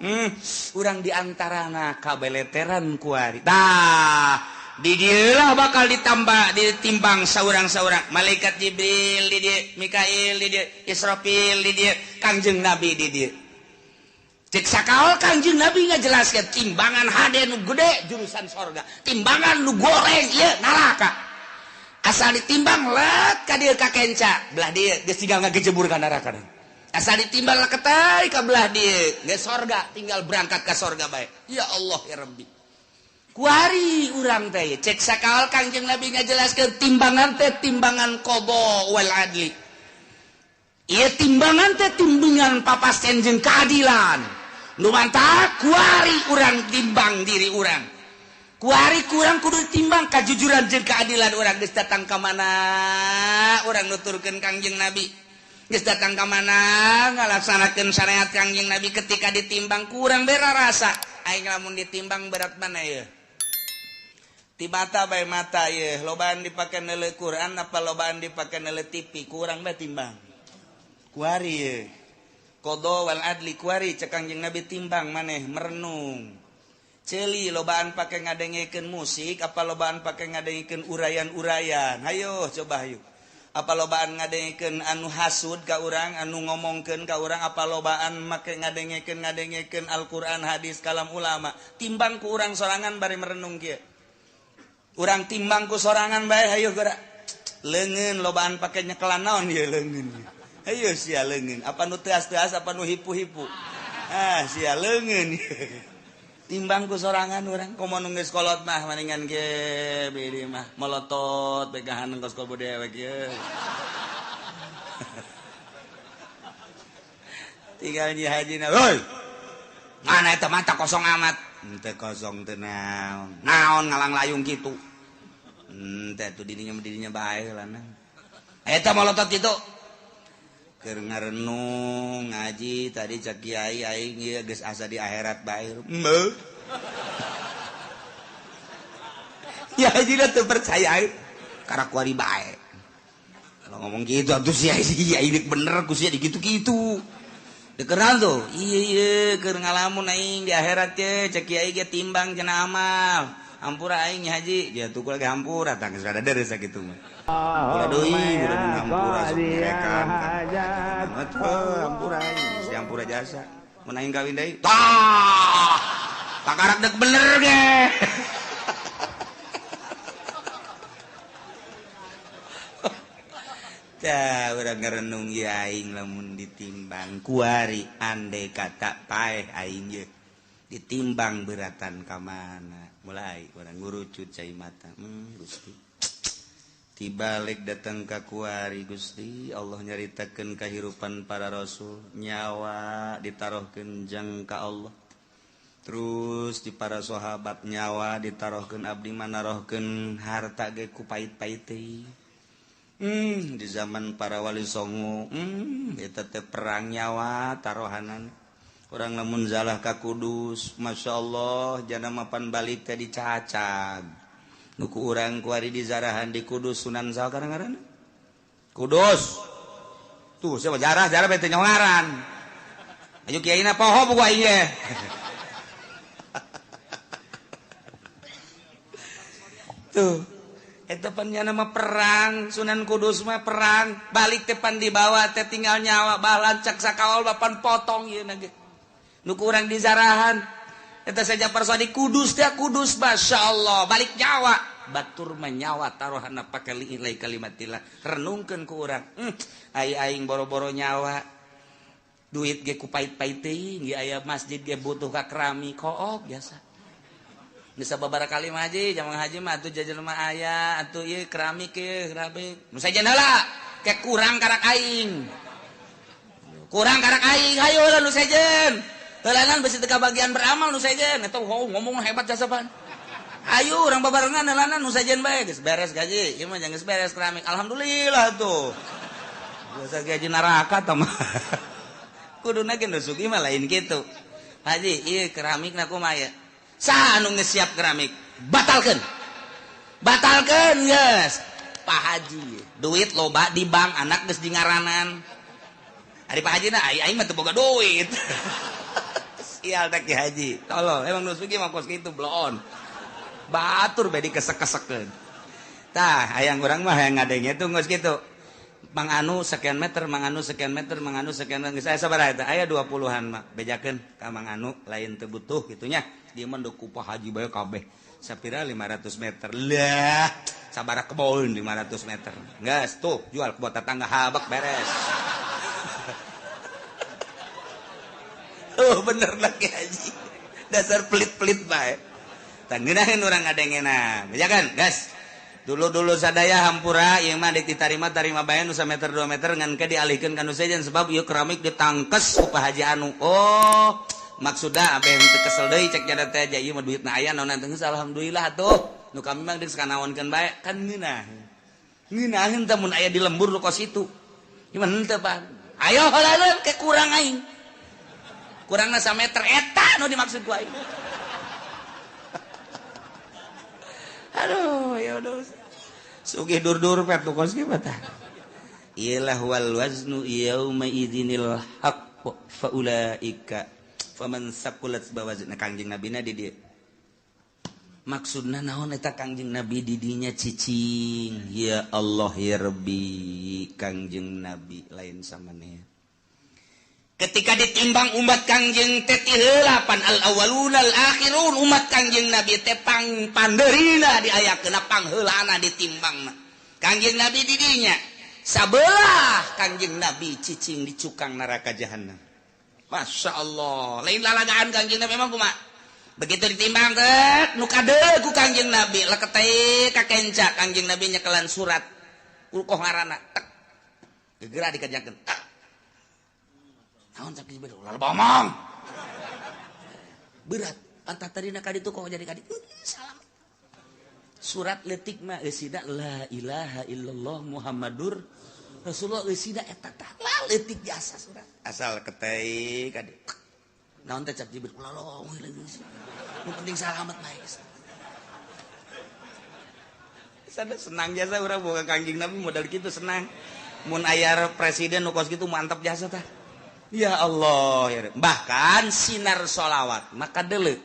Urang diantarana kabeleteran kuari. Tah di dieulah bakal ditambah ditimbang saurang-saurang malaikat Jibril di dieu, Mikail di dieu, Israfil di dieu, Kangjeng Nabi di dieu. Cek sakaol Kangjeng Nabi ngajelaskeun timbangan hade nu gede jurusan sorga, timbangan nu goreng ieu neraka. Asal ditimbang let ka dieu ka kenca, belah dieu geus tinggal ngagejebur ka neraka. Asal ditimbang leketai ka belah dieu geus sorga, tinggal berangkat ka sorga bae. Ya Allah ya Rabbi. Kuari urang teh cek sakaol Kangjeng Nabi ngajelaskeun timbangan teh timbangan qada wal adli. Ieu timbangan teh timbangan papasten jeung keadilan. Nu mantap kuari urang timbang diri urang. Kuari kurang kudu timbang kajujuran jeung keadilan urang geus datang ka mana urang nuturkeun Kangjeng Nabi. Geus datang ka mana ngalaksanakeun syariat Kangjeng Nabi ketika ditimbang kurang bera rasa. Aing lamun ditimbang berat mana ieu? Ti mata bae mata ye, lobaan dipake neuleuh Quran apa lobaan dipake neuleuh TV, kurang bae timbang. Kuari ye. Qada wal adli kuari cek Kangjeng Nabi timbang maneh merenung. Ceuli lobaan pake ngadengekeun musik apa lobaan pake ngadengekeun urayan-urayan. Hayo coba hayu. Apa lobaan ngadengekeun anu hasud ka urang, anu ngomongkeun ka urang, apa lobaan make ngadengekeun Al-Qur'an, hadis, kalam ulama. Timbang ku urang sorangan bari merenung kieu. Urang timbang ku sorangan bae hayu geura. Leungeun lobaan pake nyekelan naon ieu leungeun. Hayu sia leungeun, apa nu teas-teas apa nu hipu-hipu. Ah sia leungeun. Timbang ku sorangan urang komo nu geus kolot mah maningan ge beuh mah molotot begahan kos kobo dewek ieu. Tinggal nyi hajina, "Hoi. Mana eta mata kosong amat." Henteu kosong teu naon. Naon ngalang layung kitu. Henteu atuh dirinya dirinya bae lah. Eta molotot kitu. Keur ngarenung ngaji tadi cak kiai aing ieu geus asa di akhirat bae. Heuh. Ya haji teu percaya aing. Karak kuari bae. Kalau ngomong gitu atuh sia iya bener ku sia digitu-gitu. Dekeran tuh, iya iya keur ngalamun aing di akhirat ye cek kiai ge timbang cenah amal. Hampura aing haji, dia tuh lagi hampura tah geus rada deres sakitu mah. Hampura deui, udah hampura sok nyerekan kan. Hampura aing, geus hampura jasa. Mun aing kawin deui, tah. Takarak dek bener ge. Tah urang ngerenung ieu aing lamun ditimbang kuari andai kata paeh aing ye ditimbang beratan ka mana mulai urang ngurucut cai mata Gusti tibalik datang ka kuari Gusti Allah nyaritakeun kahirupan para rasul nyawa ditarohkeun jang ka Allah terus di para sahabat nyawa ditarohkeun abdi manarohkeun harta ge ku pait-pait teh. Di zaman para wali songo eta teh perang nyawa tarohanan orang lamun zalah ka Kudus Masya Allah jana mapan balik teh dicacag nu ku urang kuari dizarahan di Kudus Sunan saha ngaranna Kudus tuh siapa jarah jarah bete nyongaran ayo kiaina poho buku aing ge tuh eta pan nya nama perang Sunan Kudus mah perang balik teh pan dibawa teh tinggal nyawa balancak sakawal bapan potong ieu na ge nu ku urang dizarahan eta saja persadi Kudus teh Kudus masyaallah balik nyawa batur mah nyawa taruhanna pake liilai kalimatillah renungkeun ku urang ai aing boro-boro nyawa duit ge ku pait-pait teuing ge aya masjid ge butuh ka keramik kook biasa bisa beberapa kali mah haji, jamang haji mah atuh jajan mah aya, atuh ieu keramik ieu, keramik. Nu sajen heula, ke kurang karak aing. Kurang karak aing, hayu heula nu sejen. Heulanan besi teu kabagian beramal nu sejen, eta ngomong hebat jasa pan. Ayo urang babarengan heulanan nu sejen bae geus beres gaji, ieu mah geus beres keramik. Alhamdulillah tuh. Biasa gaji neraka tah mah. Kuduna ge nu sugih mah lain kitu. Haji, ieu keramikna kumaha ieu? Saha anu geus siap keramik batalkeun batalkeun geus Pak Haji duit loba di bank anak geus di ngaranan ari Pak Haji na aing mah teu boga duit sial teh Ki Haji tolol emang nu sugih mah kos kitu bloon batur bae dikesek-kesekeun tah hayang urang mah hayang ngadenge tuh geus kitu Mang Anu sekian meter, Mang Anu sekian meter, Mang Anu sekian meter. Geus aya sabaraha eta? Aya 20-an mah. Bejakeun ka Mang Anu lain teu butuh kitu nya. Dia mah ku Pak Haji bae kabeh. Sapira 500 meter. Lah, sabaraha kebon 500 meter. Geus tuh jual kebon tetangga habak beres. Oh bener lah Ki Haji. Dasar pelit-pelit bae. Tah ngeunaheun urang ngadengena. Bejakeun, geus. Dulu-dulu sadaya hampura ieu mah deuk ditarima tarima bae nu sameter 2 meter ngan ke dialihkeun ka nu sejen sebab ieu keramik ditangkes ku Pak Haji anu. Oh, maksudna abeh teu kesel deui cek jada teh aja ieu mah duitna aya naon teh geus alhamdulillah atuh. Nu kami mah geus kanaonkeun bae kan ngeunah. Ngeunaheun teh mun aya di lembur nu kos itu. Ieu mah henteu Pak. Ayo heula ke kurang aing. Kurangna sameter eta nu dimaksud ku aing. Aduh, ya udah. Sugih dur-dur pet kos kieu tah. Iyalah wal waznu yauma idzinil haqq faulaika faman saqulat bawazna Kangjeng Nabina di dieu. Maksudna naon eta Kangjeng Nabi di dinya cicing. Ya Allah ya Rabbi, Kangjeng Nabi lain samaneh. Ketika ditimbang umat Kangjeng teh ti heula pan al awwaluna al akhirun umat Kangjeng Nabi teh pang pandeurina diayakeun pangheulana ditimbangna. Kangjeng Nabi di dinya sabelah Kangjeng Nabi cicing di cukang neraka jahanam. Masya Allah, lain lalagaan Kangjeng Nabi emang kumaha? Begitu ditimbang teh nu kade ku Kangjeng Nabi leketeh ka kenca Kangjeng Nabi nyekelan surat ulkoh ngaranna tek. Gegera dikerjakeun. Naon cak ieu ulah bomong. Berat. Antah tadina ka ditu kok jadi ka ditu. Salam. Surat leutik mah eusina la ilaha illallah Muhammadur Rasulullah eusina eta tah leutik jasa surat. Asal ketai ka ditu. Naon teh cak Jibril ulah long nu penting salamet bae. Sada senang jasa urang boga Kangjeng Nabi modal kitu senang. Mun aya presiden nu kos kitu mantap jasa tah. Ya Allah ya. Bahkan sinar sholawat maka deuleu.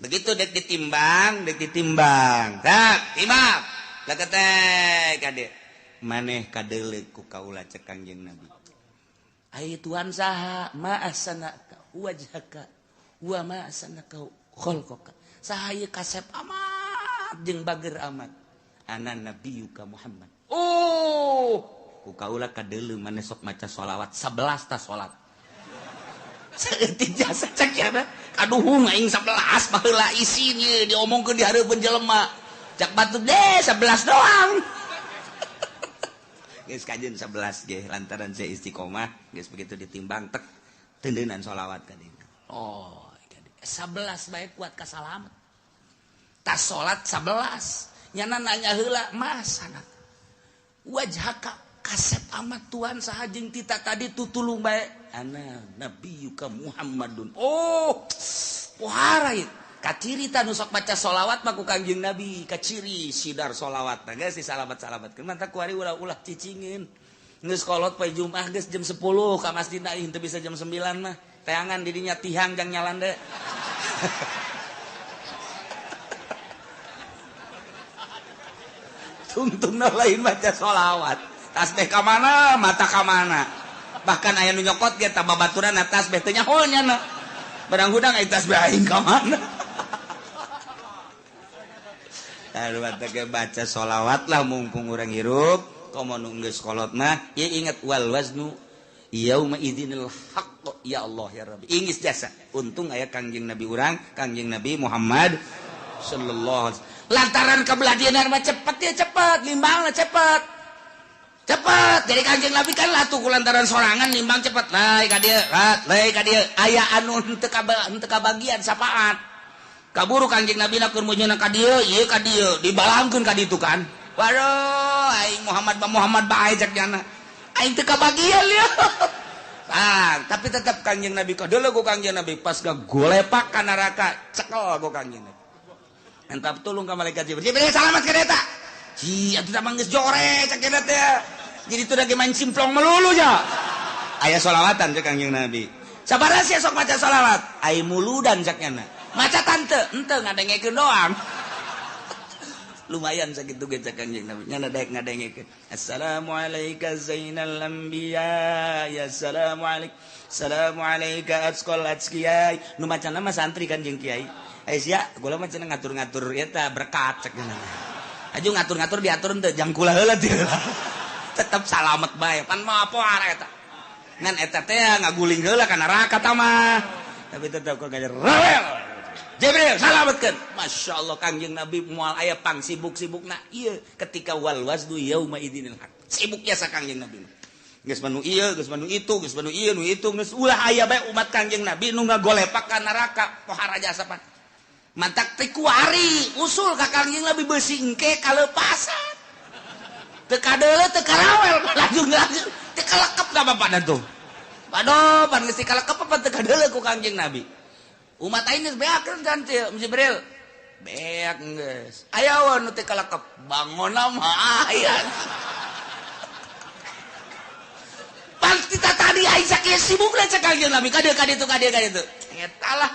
Begitu dek ditimbang, dek ditimbang. Tak, timbang. Leketek kade. Maneh kadeuleu ku kaula cek Kangjeng Nabi. Ai Tuhan saha ma ahsanaka wajhaka wa ma ahsanaka khalqaka. Saha ieu kasep amat jeung bager amat. Ana nabiyuka Muhammad. Oh, ku kaula kadeuleu maneh sok maca sholawat 11 ta salat. Saeutik jasa cek ya kaduhung aing 11 baheula isin ieu diomongkeun di hareupeun jelema. Cak batu deh 11 doang. Geus kajeun 11 ge lantaran saya istiqomah geus begitu ditimbang tek tendeunan sholawat ka dieu. Oh, 11 bae kuat ka salamet. Tas salat 11 nyana nanya heula masana. Wajhaka kasep amat Tuhan saha jeung tita tadi tutulung bae. Ana nabiyuka Muhammadun. Oh, pohara ieu. Kaciri ta nu sok maca sholawat mah ku Kangjeng Nabi, kaciri sidar sholawat. Nah geus disalamat-salamatkeun. Mantap kuari ulah-ulah cicingin. Geus kolot poe Jumat geus jam 10 ka masjid na henteu bisa jam 9 mah. Teangan didinya tihang jang nyalande. Tungtungna lain maca sholawat. Tasbih ka mana, mata ka mana. Bahkan aya nu nyokot ge ta babaturan tasbih teh nyaho nya. Barang hudang aya tasbih aing ka mana. Aduh teh baca sholawat lah mumpung urang hirup, komo nu geus kolot mah ieu inget wal waznu yauma idzinil haqq ya Allah ya Rabbi. Ingis jasa. Untung aya Kangjeng Nabi urang, Kangjeng Nabi Muhammad sallallahu alaihi wasallam. Lantaran kabelah dieuna mah cepet ya cepet, limbangna cepet. Cepet jadi Kangjeng Nabi kan latuh ku lantaran sorangan nimbang cepet lae ka dieu lae ka dieu aya anu henteu kabagian sapaat kaburu Kangjeng Nabi na keur meunyeuna ka dieu ieu ka dieu dibalangkeun ka ditu kan waduh aing Muhammad ba Muhammad bae cek nyana aing teu kabagian ieu. Ah, tapi tetep Kangjeng Nabi kadeuleu ku Kangjeng Nabi pas gagolepak ka neraka cekel ku Kangjeng Nabi entap tulung ka malaikat Jibril. Jibril salamat ka eta. Ji atuh mah geus jore cek eta teh. Jadi itu lagi main simplong melulu ya. Aya sholawatan cek Kangjeng Nabi. Sabaraha sia sok maca sholawat? Ai muludan cek nyana. Maca tante, henteu ngadengekeun doang. Lumayan sakitu ge cek Kangjeng Nabi. Nyana daek ngadengekeun. Assalamualaika zainal anbiya ya assalamualaik. Assalamualaika atqal atqiyai. Nu macana mah santri kan jeung kiai. Eh sia, gula mah cenah ngatur-ngatur eta berkat cek nyana. Aju ngatur-ngatur diatur henteu jang kula heula teh. Tetep salamet bae pan mah poara eta. Ngan eta teh ngaguling heula ka neraka ta mah. Tapi tetep kok gajer rawel. Jibril salametkeun. Masyaallah Kangjeng Nabi moal aya pang sibuk-sibukna ieu ketika wal waznu yauma idzinil haq. Sibuk jasa Kangjeng Nabi. Geus manu ieu, geus manu itu, geus manu ieu nu itu, geus ulah aya bae umat Kangjeng Nabi nu ngagolepak ka neraka pohara jasa pan. Mantak teh kuari usul ka Kangjeng Nabi beusi engke kalepasan. Teu kadeuleu teu karawel lajung-lajung teu kalekep ka bapana tuh. Waduh, pan geus kalekep apa teu kadeuleu ku Kangjeng Nabi. Umat aing geus beakeun kan teu Jibril. Beak geus. Aya we nu teu kalekep, bangonna mah aya. Pan kita tadi aing sakieu sibukna cek Kangjeng Nabi ka dieu ka ditu ka dieu ka ditu. Eta lah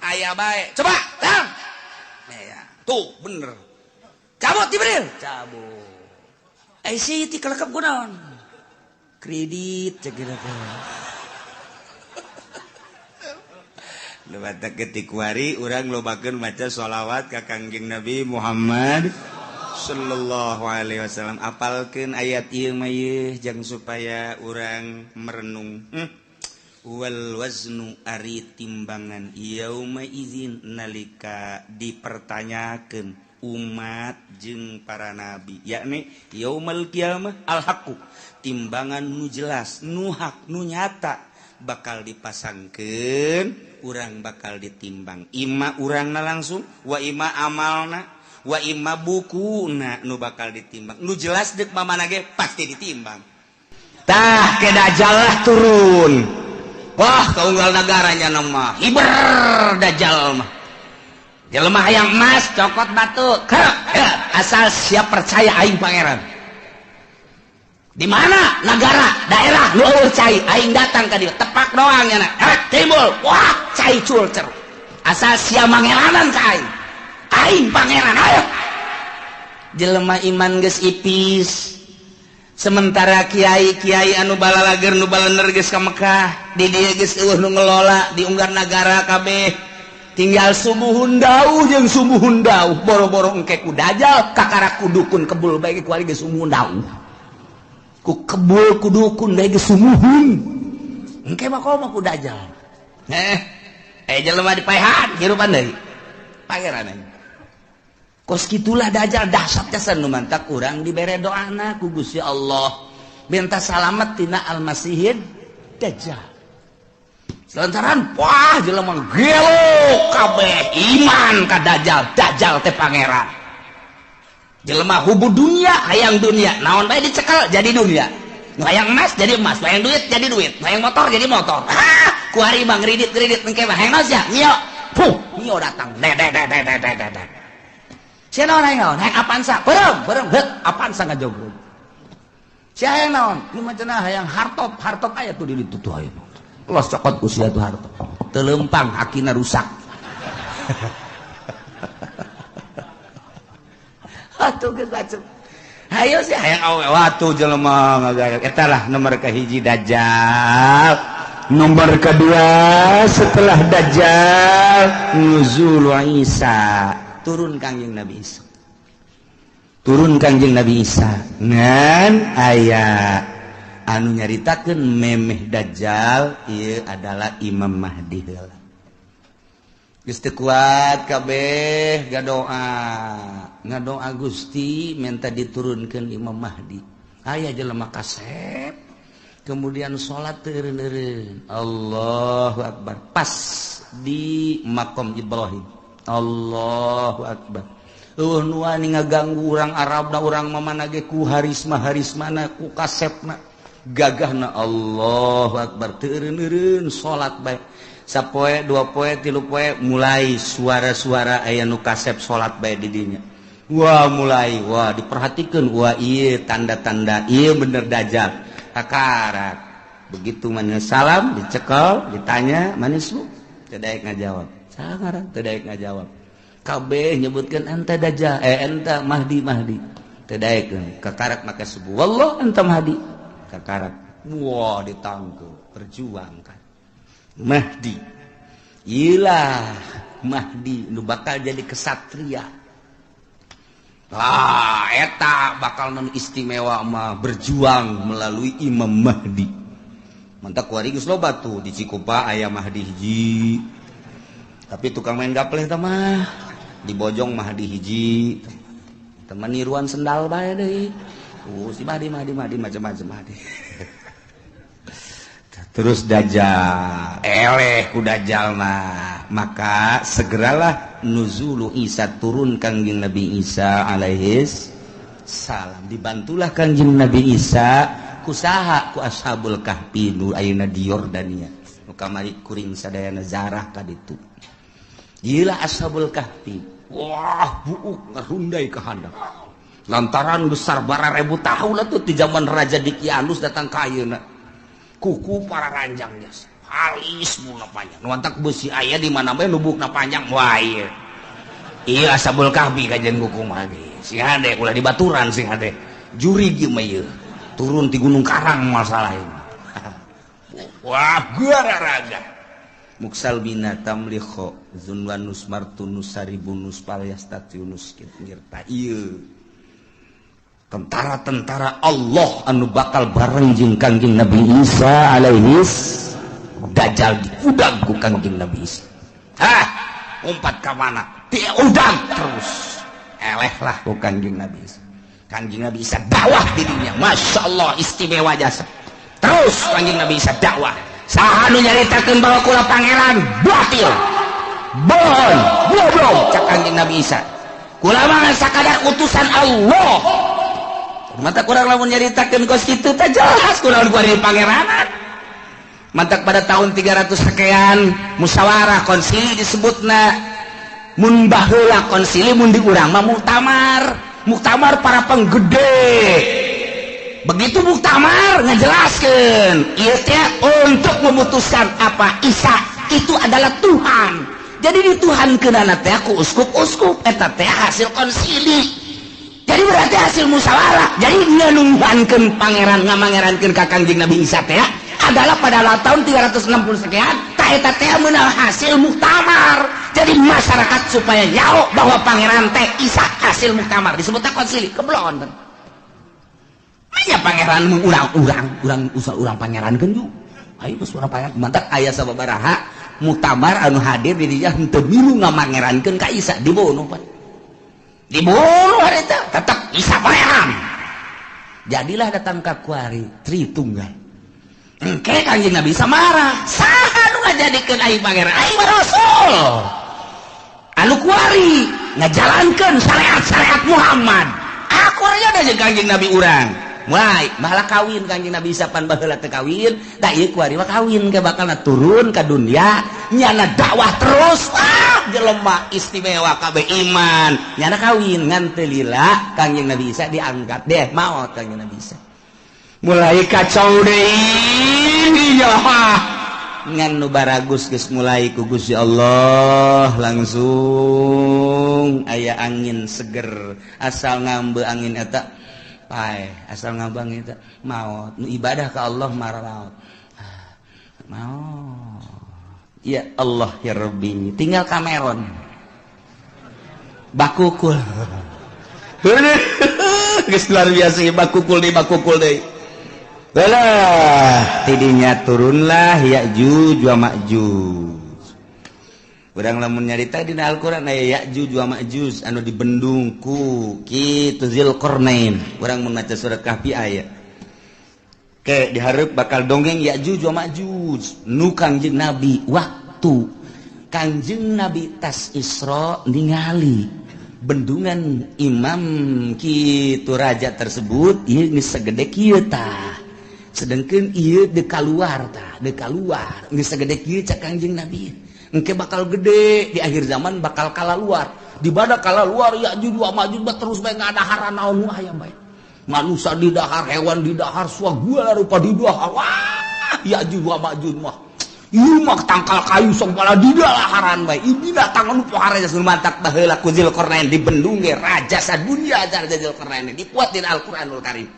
aya bae. Coba, tang. Ya, tuh bener. Cabut Jibril, cabut. Eh si ti kalekep kunaon? Kredit cek geura teh. Lewat ketik wari urang lobakeun maca sholawat ka Kangjeng Nabi Muhammad sallallahu alaihi wasallam. Apalkeun ayat ieu mah ieu jang supaya urang merenung. Wal waznu ari timbangan yauma idzin nalika dipertanyakeun umat jeung para nabi yakni yaumal qiyamah al haqqu timbangan nu jelas nu hak nu nyata bakal dipasangkeun, urang bakal ditimbang. Ima urangna langsung, wa ima amalna, wa ima bukuna nu bakal ditimbang. Nu jelas deuk mamana ge pasti ditimbang. Tah ke Dajjal lah turun. Wah, kaunggal negaranya nama hiber Dajjal mah. Jelema hayang emas cokot batu, asal siap percaya aing pangeran. Di mana negara, daerah nu eueuh cai, aing datang ka dieu, tepak doang nya, timbul. Wah, cai culcer. Asal sia mangeranan ka aing. Aing pangeran, ayo. Jelema iman geus ipis. Sementara kiai-kiai anu balalager nu balener geus ka Mekah, di dieu geus eueuh nu ngelola, diunggar nagara kabeh. Tinggal sumuhun dauh jeung sumuhun dauh, boro-boro engke ku Dajjal, kakara ku dukun kebul bae ge kuari geus sumuhun dauh. Ku kebul ku dukun bae geus sumuhun. Engke mah komo ku Dajjal. Jelema dipaehan hirupan deui. Pangeran aing. Kos kitulah Dajjal dahsyat jasa nu mantak urang dibere doana ku Gusti Allah. Minta salamet tina Al-Masihid Dajjal. Lantaran wah jelema gelo kabeh iman ka Dajjal, Dajjal teh pangeran. Jelema hubu dunia, hayang dunia, naon bae dicekel jadi dunia. Nu hayang emas jadi emas, nu hayang duit jadi duit, nu hayang motor jadi motor. Ah, ku hari mah ngridit-ngridit engke mah hayang naon sia? Mio. Puh, mio datang. De de de de de de de. Sia naon hayang naon? Hayang Avanza. Beureum, beureum, heut Avanza ngajogrog. Sia hayang naon? Nu mah cenah hayang hartop, hartop aya tuh di ditu tuh aya. Los cokot usia tuh hartop. Teu leumpang hakina rusak. Atuh geus bacem. Hayo sih hayang awe watu jelema ngagaya. Eta lah nomor kahiji Dajjal. Nomor kedua setelah Dajjal nuzul Isa. Turun Kangjeng Nabi Isa. Turun Kangjeng Nabi Isa ngan aya anu nyaritakeun memeh Dajjal ieu adalah Imam Mahdi heula. Geus teu kuat kabeh ngadoa, ngadoa Gusti minta diturunkeun Imam Mahdi. Aya jelema kasep kemudian salat teu eureun-eureun. Allahu akbar. Pas di makom Ibrahim. Allahu akbar. Eueuh nu wani ngaganggu urang Arabna urang mamana ge ku harisma-harismana ku kasepna gagahna. Allahu akbar. Teu eureun-eureun salat bae. Sapoe, dua poe, tilu poe mulai suara-suara aya nu kasep salat bae di dinya. Wah mulai, wah diperhatikeun, wah ieu tanda-tanda ieu bener Dajjal. Kakarak. Begitu mana salam dicekel, ditanya manis bu, teu daek ngajawab. Saha ngaran teu daek ngajawab. Kabeh nyebutkeun anta Dajjal, anta Mahdi Mahdi. Teu daekeun. Kakarak maka subuh. Wallah anta Mahdi. Kakarak. Wah ditangkep, perjuangkan. Mahdi. Ilah Mahdi nu bakal jadi kesatria. Lah eta bakal non istimewa mah berjuang melalui Imam Mahdi. Mantak kuari geus loba tuh di Cikupa aya Mahdi hiji. Tapi tukang main gapleh tah mah di Bojong Mahdi hiji. Teman niruan sendal bae deui. Si Mahdi Mahdi Mahdi macam-macam Mahdi. Terus Dajjal, eleh ku Dajjal mah. Maka segeralah nuzulu Isa, turun Kangjeng Nabi Isa alaihis salam. Dibantulah Kangjeng Nabi Isa kusaha ku Ashabul Kahfi nu ayeuna di Yordania. Nu kamari kuring sadayana zarah ka ditu. Ieu Ashabul Kahfi. Wah, buuk ngarundai ka handap. Lantaran besar bara ribu tahun atuh di zaman Raja Dikianus datang ka ayeuna. Kuku para ranjangnya halis mula panjang. Nu antak besi aya di mana bae lubukna panjang. Wah ieu. Ieu Ashabul Kahfi kajian kuku mah ge. Sing hade ulah dibaturan sing hade. Juri ieu mah ieu. Turun ti Gunung Karang masalah ieu. Wah gararaga. Muksal bina tamlikho zunwanus martunus saribunus palyastatiunus ngirta ieu. Tentara-tentara Allah anu bakal bareng jeung Kangjeng Nabi Isa alaihis Dajjal diudang ku Kangjeng Nabi Isa. Hah, umpat ka mana? Diudang terus. Eleh lah ku Kangjeng Nabi Isa. Kangjeng Nabi Isa dakwah dirinya. Masya Allah istimewa jasa. Terus Kangjeng Nabi Isa dakwah. Saha nu nyaritakeun bahwa kula pangeran batil. Bohong, goblok cak Kanjeng Nabi Isa. Kula mah sakadar utusan Allah. Mata kurang lamun nyaritakeun kos kitu teh jelas kula kuari pangeranan. Mantak pada tahun 300 sekian musyawarah konsili disebutna. Mun baheula konsili mun di urang mah muktamar, muktamar para penggede. Begitu muktamar ngajelaskeun ieu teh untuk memutuskan apa Isa itu adalah Tuhan. Jadi dituhankeunana teh ku uskup-uskup eta teh hasil konsili. Jadi berarti hasil musyawarah. Jadi nganuhankeun pangeran ngamangerankeun ka Kangjeng Nabi Isa teh adalah pada tahun 360 sekian ta eta teh meunang hasil muktamar. Jadi masyarakat supaya nyaho bahwa pangeran teh Isa hasil muktamar disebutna konsili. Keblon. Aya pangeran mun urang-urang, urang usah urang pangerankeun yuk. Ayo geus urang pangeran mantak aya sababaraha muktamar anu hadir di dinya henteu milu ngamangerankeun ka Isa dibunuh pan. Dibunuh harita tetap Isa pangeran. Jadilah datang ka kuari Tritunggal. Engke Kangjeng Nabi Isa marah. Saha nu ngajadikeun aing pangeran? Aing mah rasul. Anu kuari ngajalankeun syariat-syariat Muhammad. Aku aja jeung Kangjeng Nabi urang. Mulai malah kawin Kangjeng Nabi Isa pan baheula teu kawin, tah ieu kuari mah kawin ke bakalna turun ka dunia, nyana dakwah terus. Ah, jelema istimewa kabeh iman. Nyana kawin ngan teu lila Kangjeng Nabi Isa diangkat deh maot Kangjeng Nabi Isa. Mulai kacau deui ya. Ngan nu baragus geus mulai ku Gusti Allah langsung aya angin seger asal ngambe angin eta pae asal ngambang eta maot nu ibadah ka Allah marah maot ya Allah ya Rabbi tinggal Cameron bakukul geus luar biasa bakukul deui Belah, tidinya turunlah Ya'juj wa Ma'juj. Urang lamun nyarita dina Al-Qur'an aya Ya'juj wa Ma'juj anu dibendung ku kitu Zulqarnain. Urang mun maca surat Kahfi aya. Ke dihareup bakal dongeng Ya'juj wa Ma'juj nu Kangjeng Nabi waktu Kangjeng Nabi tas Isra ningali bendungan imam kitu raja tersebut ieu geus sagede kieu tah. Sedangkan ieu deuk kaluar tah, deuk kaluar geus sagede kieu cak Kangjeng Nabi. Engke bakal gede di akhir zaman bakal kalaluar. Di bada kalaluar Ya'juj wa Ma'juj terus bae ngadaharan naon nu aya bae. Manusia didahar, hewan didahar, segala rupa didahar. Wah, Ya'juj wa Ma'juj mah. Ieu mah tangkal kayu sok bala didalaharan bae. Ieu binatang anu pohara geus mantak baheula ku Zulqarnain dibendung ge raja sadunya raja Zulqarnain dipuat dina Al-Qur'anul Karim.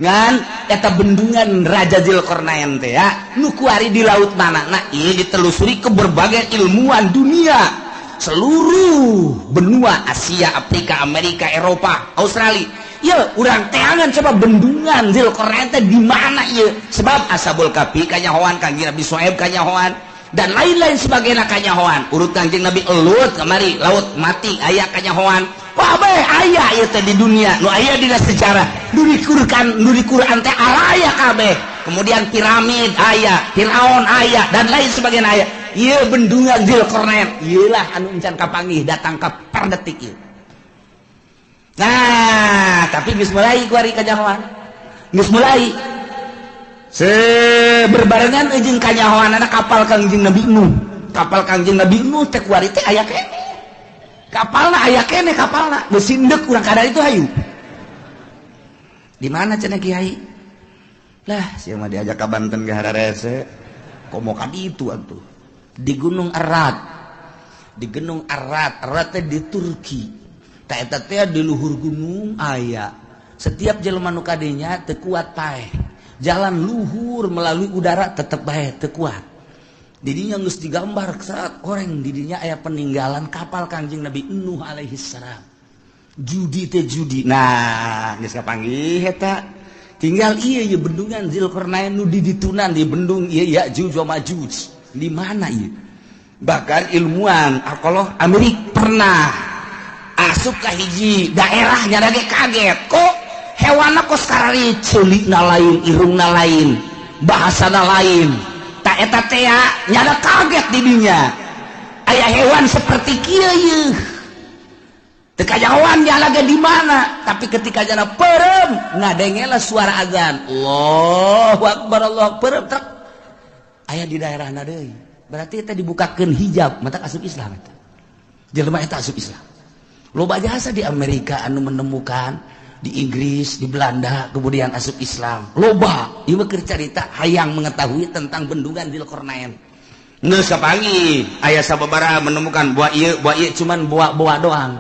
Ngan eta bendungan Raja Zulqarnain teh ya nu kuari di laut mana nah ieu ditelusuri ke berbagai ilmuwan dunia seluruh benua Asia, Afrika, Amerika, Eropa, Australia. Ieu urang teangan coba bendungan Zulqarnain teh di mana ieu sebab Ashabul Kahfi kanyahoan Kangjeng Nabi Syuaib kanyahoan dan lain-lain sebagainya kanyahoan urut Kangjeng Nabi Lut kamari laut mati aya kanyahoan. Wah bae aya ieu teh di dunia nu aya dina sejarah nu di Quran teh araya kabeh. Kemudian piramid aya, Firaun aya dan lain sebagainya aya. Ieu bendungan Zulqarnain ieu lah anu encan kapanggih datang ka per detik ieu. Nah, tapi geus mulai kuari kanyahoan. Geus mulai berbarengan jeung kanyahoanana kapal Kangjeng Nabi Nuh. Kapal Kangjeng Nabi Nuh teh kuari teh aya keneh. Kapalna aya keneh kapalna geus sindek urang kadar itu hayu. Di mana cenah kiai? Lah, sia mah diajak ka Banten ge hararese. Komo ka ditu atuh. Di Gunung Arad. Di Gunung Arad, Arad teh di Turki. Ta eta teh di luhur gunung aya. Setiap jelema nu kadinya teu kuat paeh. Jalan luhur melalui udara tetep bae teu kuat. Didinya geus digambar saat orang didinya aya peninggalan kapal Kangjeng Nabi Nuh alaihi salam. Judi teh judi. Nah, geus kapanggih eta. Tinggal ieu ye bendungan Zulqarnain nu diditunan di bendung ieu Ya'juj wa Ma'juj. Di mana ieu? Bahkan ilmuwan arkeolog Amerika pernah asup ka hiji daerah nya ge kaget. Kok hewanna kos karari ceulina lain, irungna lain, bahasana lain. Tak eta teh nyada kaget di dinya. Aya hewan seperti kieu yeuh. Teu kajahoan jalaga di mana, tapi ketika jana perem ngadengela suara azan. Allahu akbar, Allahu akbar, trek. Aya di daerahna deui. Berarti eta dibukakeun hijab, mata asup Islam eta. Jelema eta asup Islam. Loba jasa di Amerika anu menemukan, di Inggris, di Belanda, kemudian asup Islam. Loba, ieu mah keur carita hayang mengetahui tentang bendungan Dzulqarnain. Geus kapanggih, aya sababaraha menemukan buah ieu cuman buah-buah doang.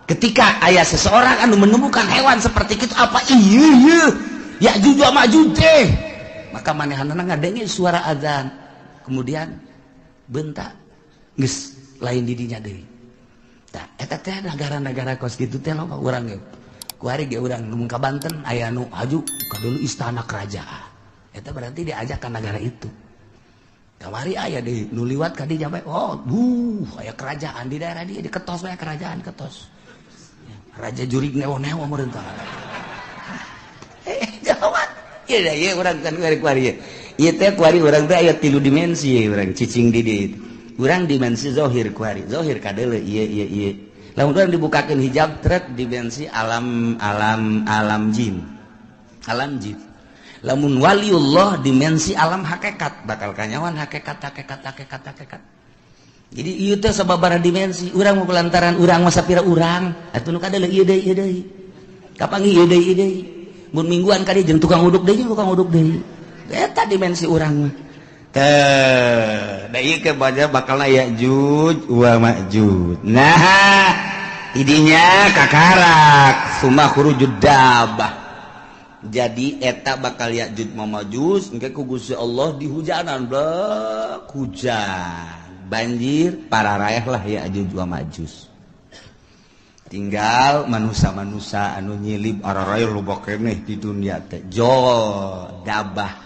Ketika aya seseorang anu menemukan hewan seperti itu, apa ieu ieu Ya'juj wa Ma'juj teh, maka manehanna ngadenge suara azan. Kemudian bentak geus lain di dinya deui. Tah eta teh negara-negara kos kitu teh loba urang ge. Kuari ge urang nu ka Banten aya nu haju ka dulu istana kerajaan. Eta berarti diajak ka negara itu. Kamari aya deui nu liwat ka dinya bae, oh duh aya kerajaan di daerah dia diketos bae kerajaan ketos. Raja jurig newo-newo meureun tah. Jawab. Ieu da ieu urang kan kuari-kuari ieu. Ieu teh kuari urang teh aya 3 dimensi urang cicing di dieu. Urang dimensi zahir kuari, zahir kadeuleu ieu ieu ieu. Lamun urang dibukakeun hijab trek dimensi alam alam alam jin. Alam jin. Lamun waliullah dimensi alam hakikat, bakal kanyawan hakikat hakikat hakikat hakikat. Jadi ieu teh sababaraha dimensi, urang mah lantaran urang mah sapira urang, atuh nu kadeuleu ieu deui ieu deui. Kapanggih ieu deui ieu deui. Mun mingguan ka dieu jeung tukang uduk deui tukang uduk deui. Eta dimensi urang mah. Teh, da ieu ke baca bakalna Ya'juj wa Ma'juj. Nah, idinya kakarak summa khurujud dabah. Jadi eta bakal Ya'juj wa Ma'juj engke ku Gusti Allah dihujanan blek hujan. Banjir para raeh lah Ya'juj wa Ma'juj. Tinggal manusia-manusia anu nyilib araraeh loba keneh di dunia teh. Jo dabah.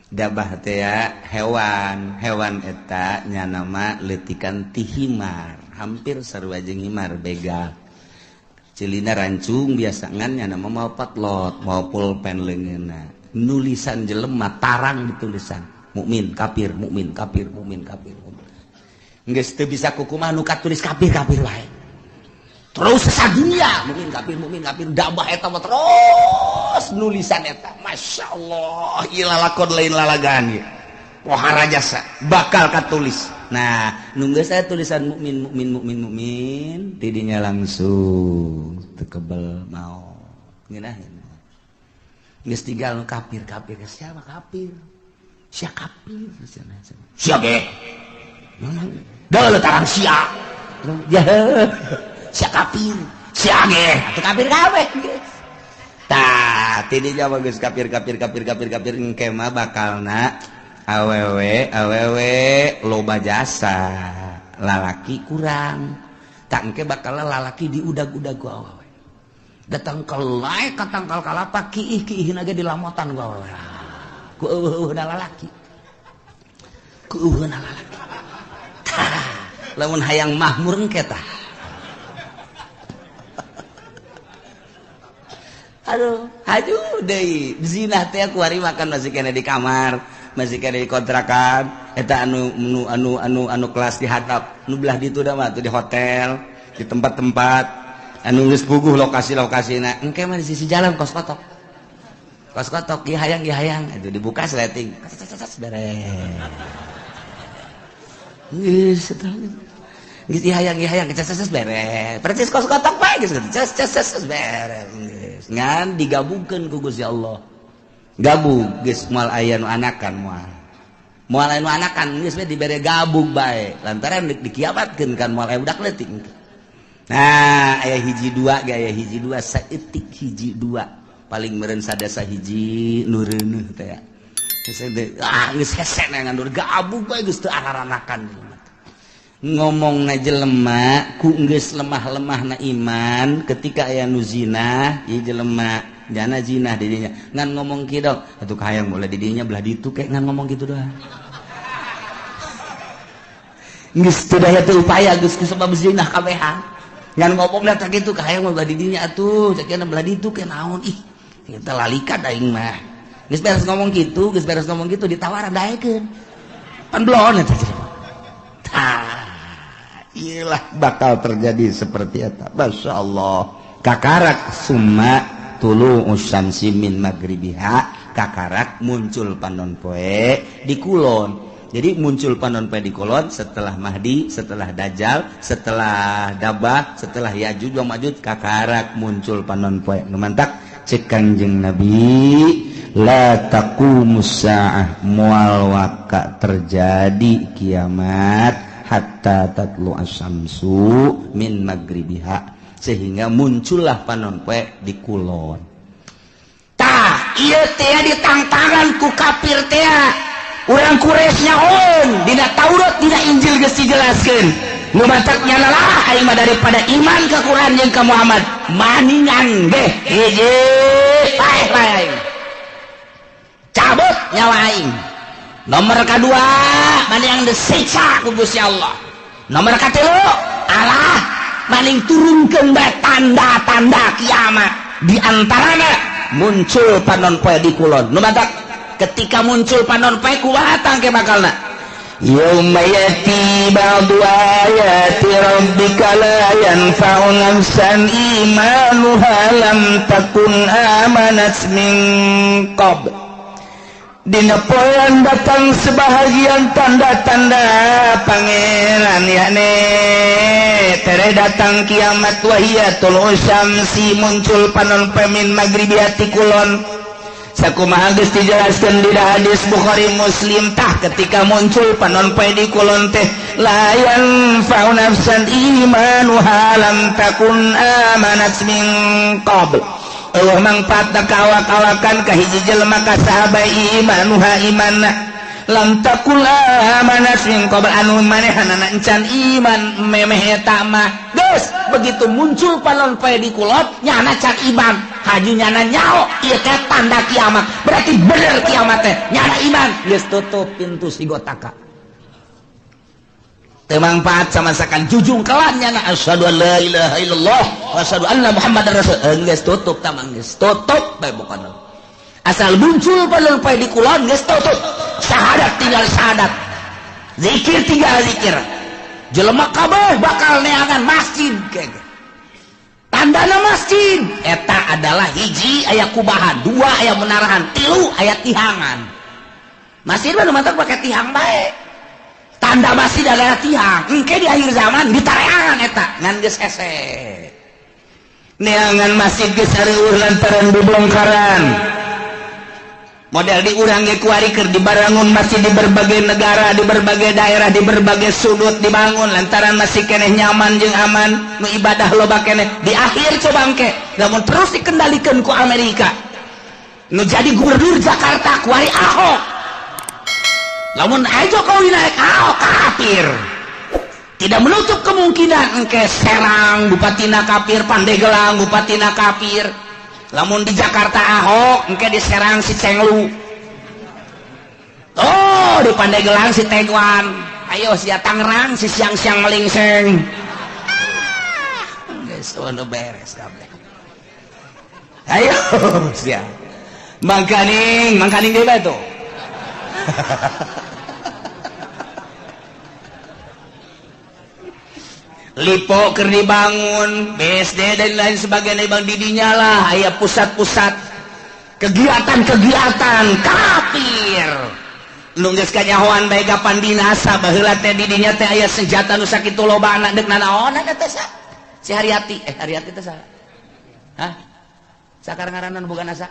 Dabah teh ya hewan, hewan eta nya nama leutikan ti himar, hampir sarua jeung himar begal. Celina rancung biasa ngan nya nama mau patlot, mau pulpen leungeunna. Nulisan jelema tarang ditulisan. Mukmin kafir, mukmin kafir, mukmin kafir. Geus teu bisa kukumaha nu katulis kafir kafir wae. Terus sadunia mukmin kafir dabah eta mah terus nulisan eta. Masya Allah, ieu lalakon lain lalagaan ieu. Pohara jasa bakal katulis. Nah, nu geus aya tulisan mukmin mukmin mukmin mukmin tidinya langsung teu kebel maot. Ngeunaheun. Geus tinggal nu kafir kafir siapa kafir? Sia kafir sia ge. Deuleu tarang sia. Sia kafir, sia ge, atuh kafir kabeh geus. Tah, tidinya mah geus kafir kafir kafir kafir kafir engke mah bakalna awewe awewe loba jasa, lalaki kurang. Tah engke bakal lalaki diudag-udag ku awewe. Datang ke lae ka tangkal kalapa kiih-kiihna ge dilamotan ku awewe. Ku eueuh-eueuhna lalaki. Ku eueuhna lalaki. Tah, lamun hayang mahmur engke tah. Aduh, haju deui. Zina teh kuari makan masih kena di kamar, masih kena di kontrakan. Eta anu anu anu anu anu kelas di hatap, nu belah ditu da mah tuh di hotel, di tempat-tempat anu geus puguh lokasi-lokasina. Engke mah di sisi jalan kos kotok. Kos kotok ieu hayang ieu hayang, itu dibuka sleting. Beres. Geus eta. Geus ieu hayang ieu hayang, ces beres. Percis kos kotok bae geus ces ces ces beres. Geus ngan digabungkeun ku Gusti Allah. Gabung geus moal aya nu anakan moal. Moal aya nu anakan geus we dibere gabung bae. Lantaran dikiamatkeun kan moal aya budak leutik. Nah, aya hiji dua ge aya hiji dua saeutik hiji dua. Paling meureun sadasa hiji nu reuneuh teh ya. Ah geus hese ngan gabung bae geus teu araranakan. Ngomongna jelema ku geus lemah-lemahna iman ketika aya nu zina ieu jelema jana zina di dinya ngan ngomong kieu dong atuh kahayang bola di dinya belah ditu ke ngan ngomong kitu doang geus teu daya teu upaya geus kusabab zina kabehan ngan ngomongna teh kitu kahayang belah di dinya atuh cek belah ditu ke naon ih kita lalikat aing mah Geus beres ngomong kitu, geus beres ngomong kitu ditawaran daekeun. Pan belon eta jelema. Tah, iyalah bakal terjadi seperti eta. Masyaallah. Kakarak summa tulu usyamsi min magribiha, kakarak muncul panon poe di kulon. Jadi muncul panon poe di kulon setelah Mahdi, setelah Dajjal, setelah Dabah, setelah Yajuj wa Majuj, kakarak muncul panon poe. Nu mantak cek Kangjeng Nabi, la taqumus saah, moal waka terjadi kiamat hatta tatlu asyamsu min magribiha, sehingga muncullah panon poe di kulon. Tah, ieu teh ditangtangan ku kafir teh. Urang Quraisy nyahoeun dina Taurat dina Injil geus dijelaskeun. Nu matak nyana lah aing mah daripada iman ka Quran jeung ka Muhammad, maningan ge hiji paeh bae aing. Cabut nyawa aing. Nomor kadua maning disiksa ku Gusti Allah. Nomor katilu Allah maning turunkeun bae tanda-tanda kiamat. Di antarana muncul panon poe di kulon. Nu matak ketika muncul panon poe kumaha tangke bakalna? Yauma yati ba'du ayati rabbika la yanfa'u nafsan imanuha lam takun amanat min qabl. Dina poean datang sebahagian tanda-tanda pangeran yakni tere datang kiamat wahiyatul usyamsi muncul panon poe min magribiati kulon. Sakumaha geus dijelaskeun di hadis Bukhari Muslim. Tah ketika muncul panon poe di kulon teh la yanfa'u nafsan imanuha lam takun amanat min qabl. Eueuh mangfaatna ka awak-awakan ka hiji jelema ka sahabat imanuha imanna lam takun amanat min qabl, anu manehanana encan iman memeh eta mah. Geus begitu muncul panon poe di kulon nyana can iman, haju nyana nyaho ieu teh tanda kiamat, berarti bener kiamat teh nyana iman. Geus tutup pintu sigotaka teu mangfaat sama sakan jujung kelan nyana asyhadu an la ilaha illallah wa asyhadu anna muhammadar rasul. Geus tutup tamang, geus tutup bae pokona. Asal muncul panon poe di kulon geus tutup, syahadat tinggal syahadat, zikir tinggal zikir. Jelema kabeh bakal neangan masjid kege. Tandana masjid eta adalah hiji aya kubahan, dua aya menarahan, tilu aya tihangan. Masjid mah nu mantak pake tihang bae. Tanda masjid adalah tihang. Engke di akhir zaman ditareangan eta ngan geus hese. Neangan masjid geus areueuh lantaran bubongkaran. Model di urang ge kuari keur dibarangun masjid di berbagai negara, di berbagai daerah, di berbagai sudut dibangun lantaran masih keneh nyaman jeung aman, nu ibadah loba keneh. Di akhir coba engke lamun terus dikendalikan ku Amerika. Nu jadi gubernur Jakarta kuari Ahok. Lamun aya Jokowi naik Ahok kafir. Tidak menutup kemungkinan engke Serang bupatina kafir, Pandeglang bupatina kafir. Lamun di Jakarta Ahok, engke di Serang si Cenglu. Oh, di Pandeglang si Tegwan. Ayo sia Tangerang si siang-siang melingseng. Geus ono beres kabeh. Ayo sia. Mangkaning, mangkaning deui bae tuh. Lipo keur dibangun, BSD dan lain sebagainya bang didinya lah, aya pusat-pusat kegiatan-kegiatan kafir. Nu geus kanyahoan bae kapan binasa baheula teh didinya teh aya senjata nu sakitu lobana deuk nanaonan teh sa. Si Haryati, Haryati teh saha? Hah? Sakar ngaranna nu boga nasa?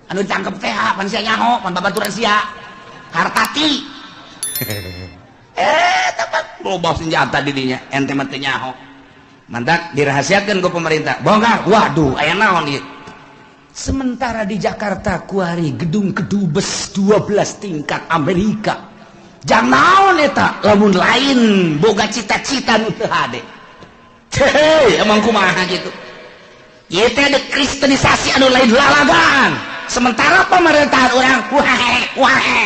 Anu ditangkep teh pan sia nyaho, pan babaturan sia. Hartati. Tepat loba senjata didinya ente mah teu nyaho. Mantak dirahasiakeun ku pemerintah. Bongkar. Waduh, aya naon ieu? Sementara di Jakarta kuari gedung kedubes 12 tingkat Amerika. Jang naon eta lamun lain boga cita-cita nu teu hade. Hei, emang kumaha gitu. Ieu teh ada kristenisasi anu lain lalagaan. Sementara pemerintahan urang wae wae.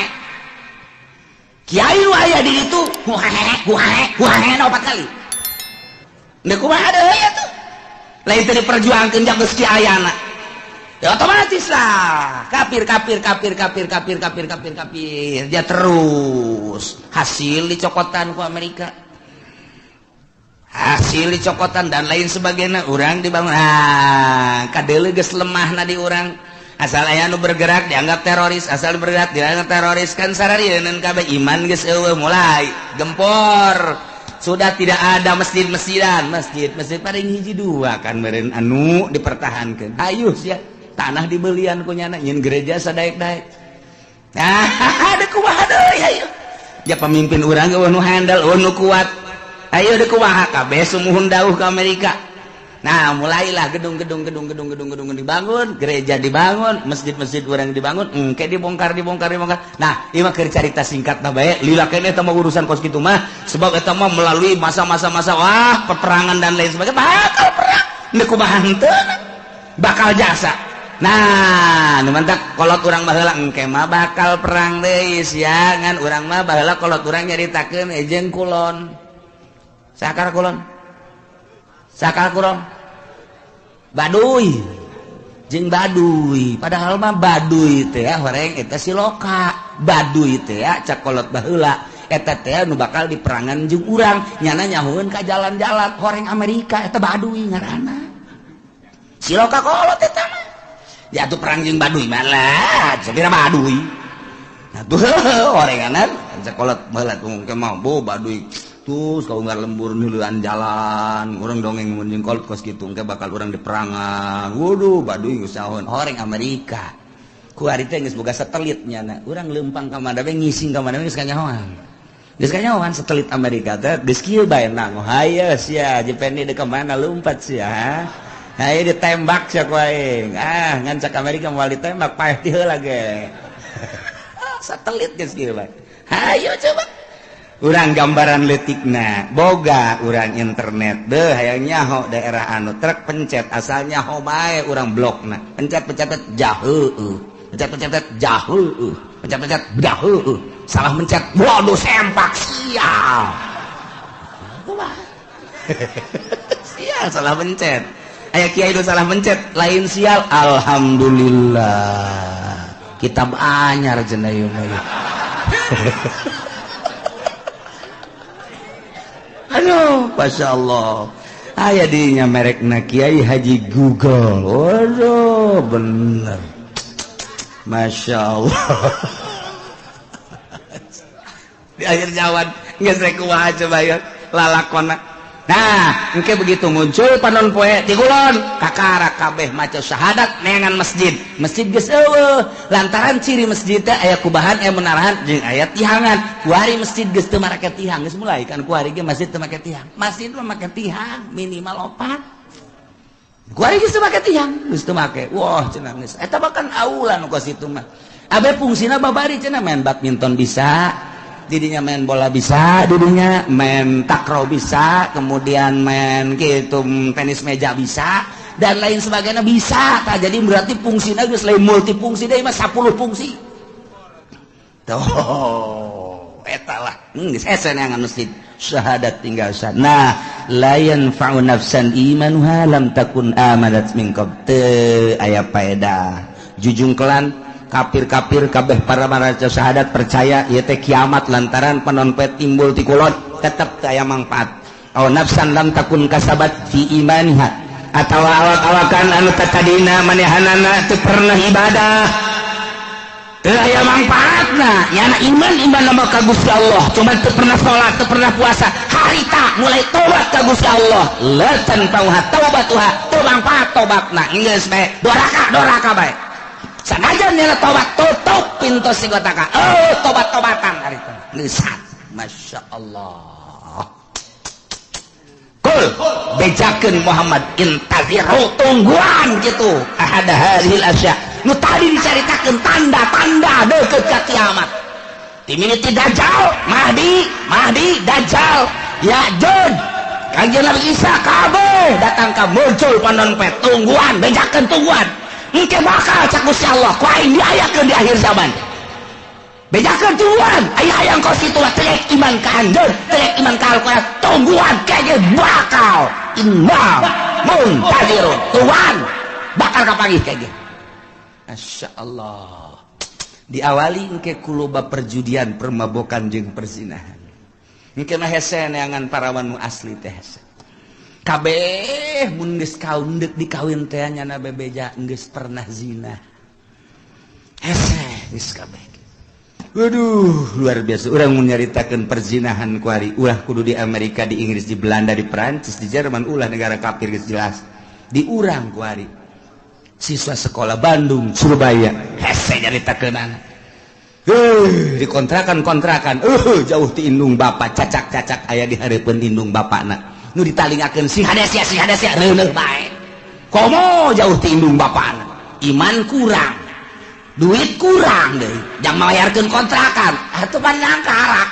Kiai nu aya di ditu wae wae wae opat kali. Deuk kumaha deui atuh? Lain teh diperjuangkeun jang geus kiayana. Ya otomatis lah kafir kafir kafir kafir kafir kafir kafir kafir dia terus hasil dicokotan ku Amerika, hasil dicokotan dan lain sebagainya. Urang dibangun, ah kadele geus lemahna di urang, asal aya nu bergerak dianggap teroris, asal bergerak dianggap teroris, kan sararieun kabeh iman geus eueuh, mulai gempor. Sudah tidak ada masjid-masjidan, masjid-masjid paling hiji dua kan meureun anu dipertahankeun. Ayo sia tanah dibelian ku nyana nyin gereja sadaek-daek. Nah, ada kumaha deui ayo. Ya pemimpin urang eueuh nu handal, eueuh nu kuat. Ayo deui kumaha kabeh sumuhun dauh ke Amerika. Nah, mulailah gedung-gedung gedung-gedung gedung-gedung dibangun, gereja dibangun, masjid-masjid urang dibangun, engke dibongkar dibongkar dibongkar. Nah, ieu mah keur carita singkatna bae, lila keneh eta mah urusan kos kitu mah, sebab eta mah melalui masa-masa masa wah peperangan dan lain sebagainya, bakal perang. Deui kumaha henteu bakal jasa. Nah, nu mantak kolot urang baheula engke mah bakal perang deui sia, ngan urang mah baheula kolot urang nyaritakeun jeung kulon. Sakar kulon. Sakar kulon. Baduy. Jeung Baduy. Padahal mah Baduy teh horeng eta siloka. Baduy teh cak kolot baheula eta teh nu bakal diperangan jeung urang, nyana nyahoeun ka jalan-jalan horeng Amerika eta Baduy ngaranna. Siloka kolot eta mah. Ya tuh perang jeung Baduy malah sapira Baduy. Nah tuh orenganan sekolah baheula tuh engke mah bo Baduy terus kau ngar lembur nileuan jalan urang dongeng mun jeung kolot kos kitu engke bakal urang diperangan. Waduh Baduy geus saon horeng Amerika. Ku ari teh geus boga satelit nyana. Urang leumpang ka mana we ngising ka mana we geus kanyahoan. Geus kanyahoan satelit Amerika teh geus kieu bae nang. Hayo sia Jependi deuk ka mana lumpat sia. Ayo ditembak sia ku aing. Ah, ngan cak Amerika moal ditembak paeh ti heula ge. Satelit geus kieu bae. Hayo coba. Urang gambaran leutikna, boga urang internet deuh hayang nyaho daerah anu truk pencet asal nyaho bae urang blokna. Pencet pencet jaheueuh. Pencet pencet jaheueuh. Pencet pencet jaheueuh. Salah mencet, waduh sempak sial. Kumaha? Sial salah mencet. Aya kiai nu salah mencet lain sial, alhamdulillah kitab anyar cenah ieu mah. Aduh, masyaallah. Aya dinya merekna Kiai Haji Google. Waduh, bener. Masyaallah. Di akhir zaman geus rek kumaha coba ieu lalakonna. Nah, engke begitu muncul panon poe ti kulon, kakara kabeh maca syahadat neangan masjid. Masjid geus eueuh, lantaran ciri masjid teh aya kubahan, aya menarahan jeung aya tihangan. Kuari masjid geus teu marake tihang, geus mulai kan kuari ge masjid teu make tihang. Masjid mah make tihang minimal opat. Kuari geus teu make tihang, geus teu make. Wah, cenah geus. Eta bahkan aula nu kos itu mah. Abe fungsina babari cenah main badminton bisa. Didinya main bola bisa, didinya main takraw bisa, kemudian main gitu tenis meja bisa, dan lain sebagainya bisa. Tah, jadi berarti fungsinya geus lain multifungsi deui mah 10 fungsi. Tuh, eta lah. Geus esen yang masjid syahadat tinggal sah. Nah, la yanfa'u nafsan imanuha lam takun amanat min qabl. Teu aya paedah. Jujungkelan kafir-kafir kabeh para maraca syahadat percaya ieu teh kiamat lantaran panonpet timbul ti kulon tetep teu aya mangfaat. Aw nafsan lam takun kasabat fi imaniha atawa awak-awakan anu tatadina manehanana teu pernah ibadah teu aya mangfaatna. Nyana iman iman nama ka Gusti Allah cuman teu pernah salat teu pernah puasa harita mulai tobat ka Gusti Allah la tanfa'uha taubatuha teu mangfaat tobatna geus bae doraka doraka bae. Sanajan nyala tobat tutup pintu sigotaka. Oh, tobat-tobatan hari itu. Nisat. Masya Allah. Kul bejakeun Muhammad intaziru tungguan gitu. Ahada hadhil asya. Nu tadi dicaritakeun tanda-tanda deukeut ka kiamat. Timini ti Dajjal, Mahdi, Mahdi, Dajjal, Ya'juj, Kangjeng Nabi Isa kabeh datang ka muncul panon pet tungguan, bejakeun tungguan. Engke bakal cak Gusti Allah ku aing diayakeun di akhir zaman. Bejakeun tungguan, aya hayang kos kitu mah teu iman ka anjeun, teu iman ka Al-Qur'an, tungguan kayaknya bakal inna muntazirun. Tungguan bakal kapanggih kayaknya. Masya Allah. Diawali engke ku loba perjudian, permabokan jeung perzinahan. Engke mah hese neangan parawan nu asli teh hese. Kabeh mun geus kaun deuk dikawin teh nyana bebeja geus pernah zina. Hese geus kabeh. Waduh, luar biasa. Urang mun nyaritakeun perzinahan kuari, ulah kudu di Amerika, di Inggris, di Belanda, di Perancis, di Jerman, ulah negara kafir geus jelas. Di urang kuari. Siswa sekolah Bandung, Surabaya, hese nyaritakeunana. Di kontrakan-kontrakan, jauh ti indung bapak, cacak-cacak aya di hareupeun indung bapakna. Nu ditalingakeun sing hade sia, sing hade sia, reuneuh bae. Komo jauh ti indung bapakna. Iman kurang. Duit kurang deh, jangan bayarkan kontrakan, atuh pandang karak.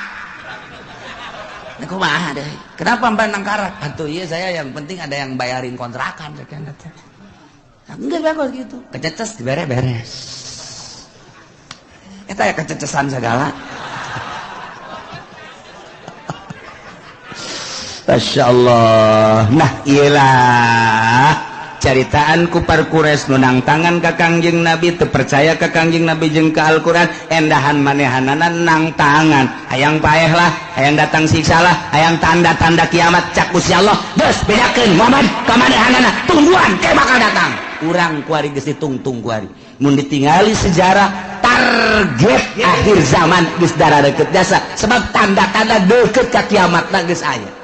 Kumaha deh? Kenapa pandang karak? Atuh iya saya yang penting ada yang bayarin kontrakan. Enggak bagus gitu. Kececes dibere beres. Eta ya kececesan segala. Masya Allah. Nah iyalah. Caritaan kupar Quraisy nu nangtangan ka Kangjeng Nabi, teu percaya ka Kangjeng Nabi jeung ka Al-Qur'an, endahan manehanana nangtangan, hayang paeh lah, hayang datang siksa lah, hayang tanda-tanda kiamat cak Gusti Allah, geus bedakeun Muhammad ka manehanana, tungguan ke bakal datang. Urang kuari geus ditungtung kuari. Mun ditingali sejarah target akhir zaman geus dara deukeut jasa, sebab tanda-tanda deukeut ka kiamatna geus aya.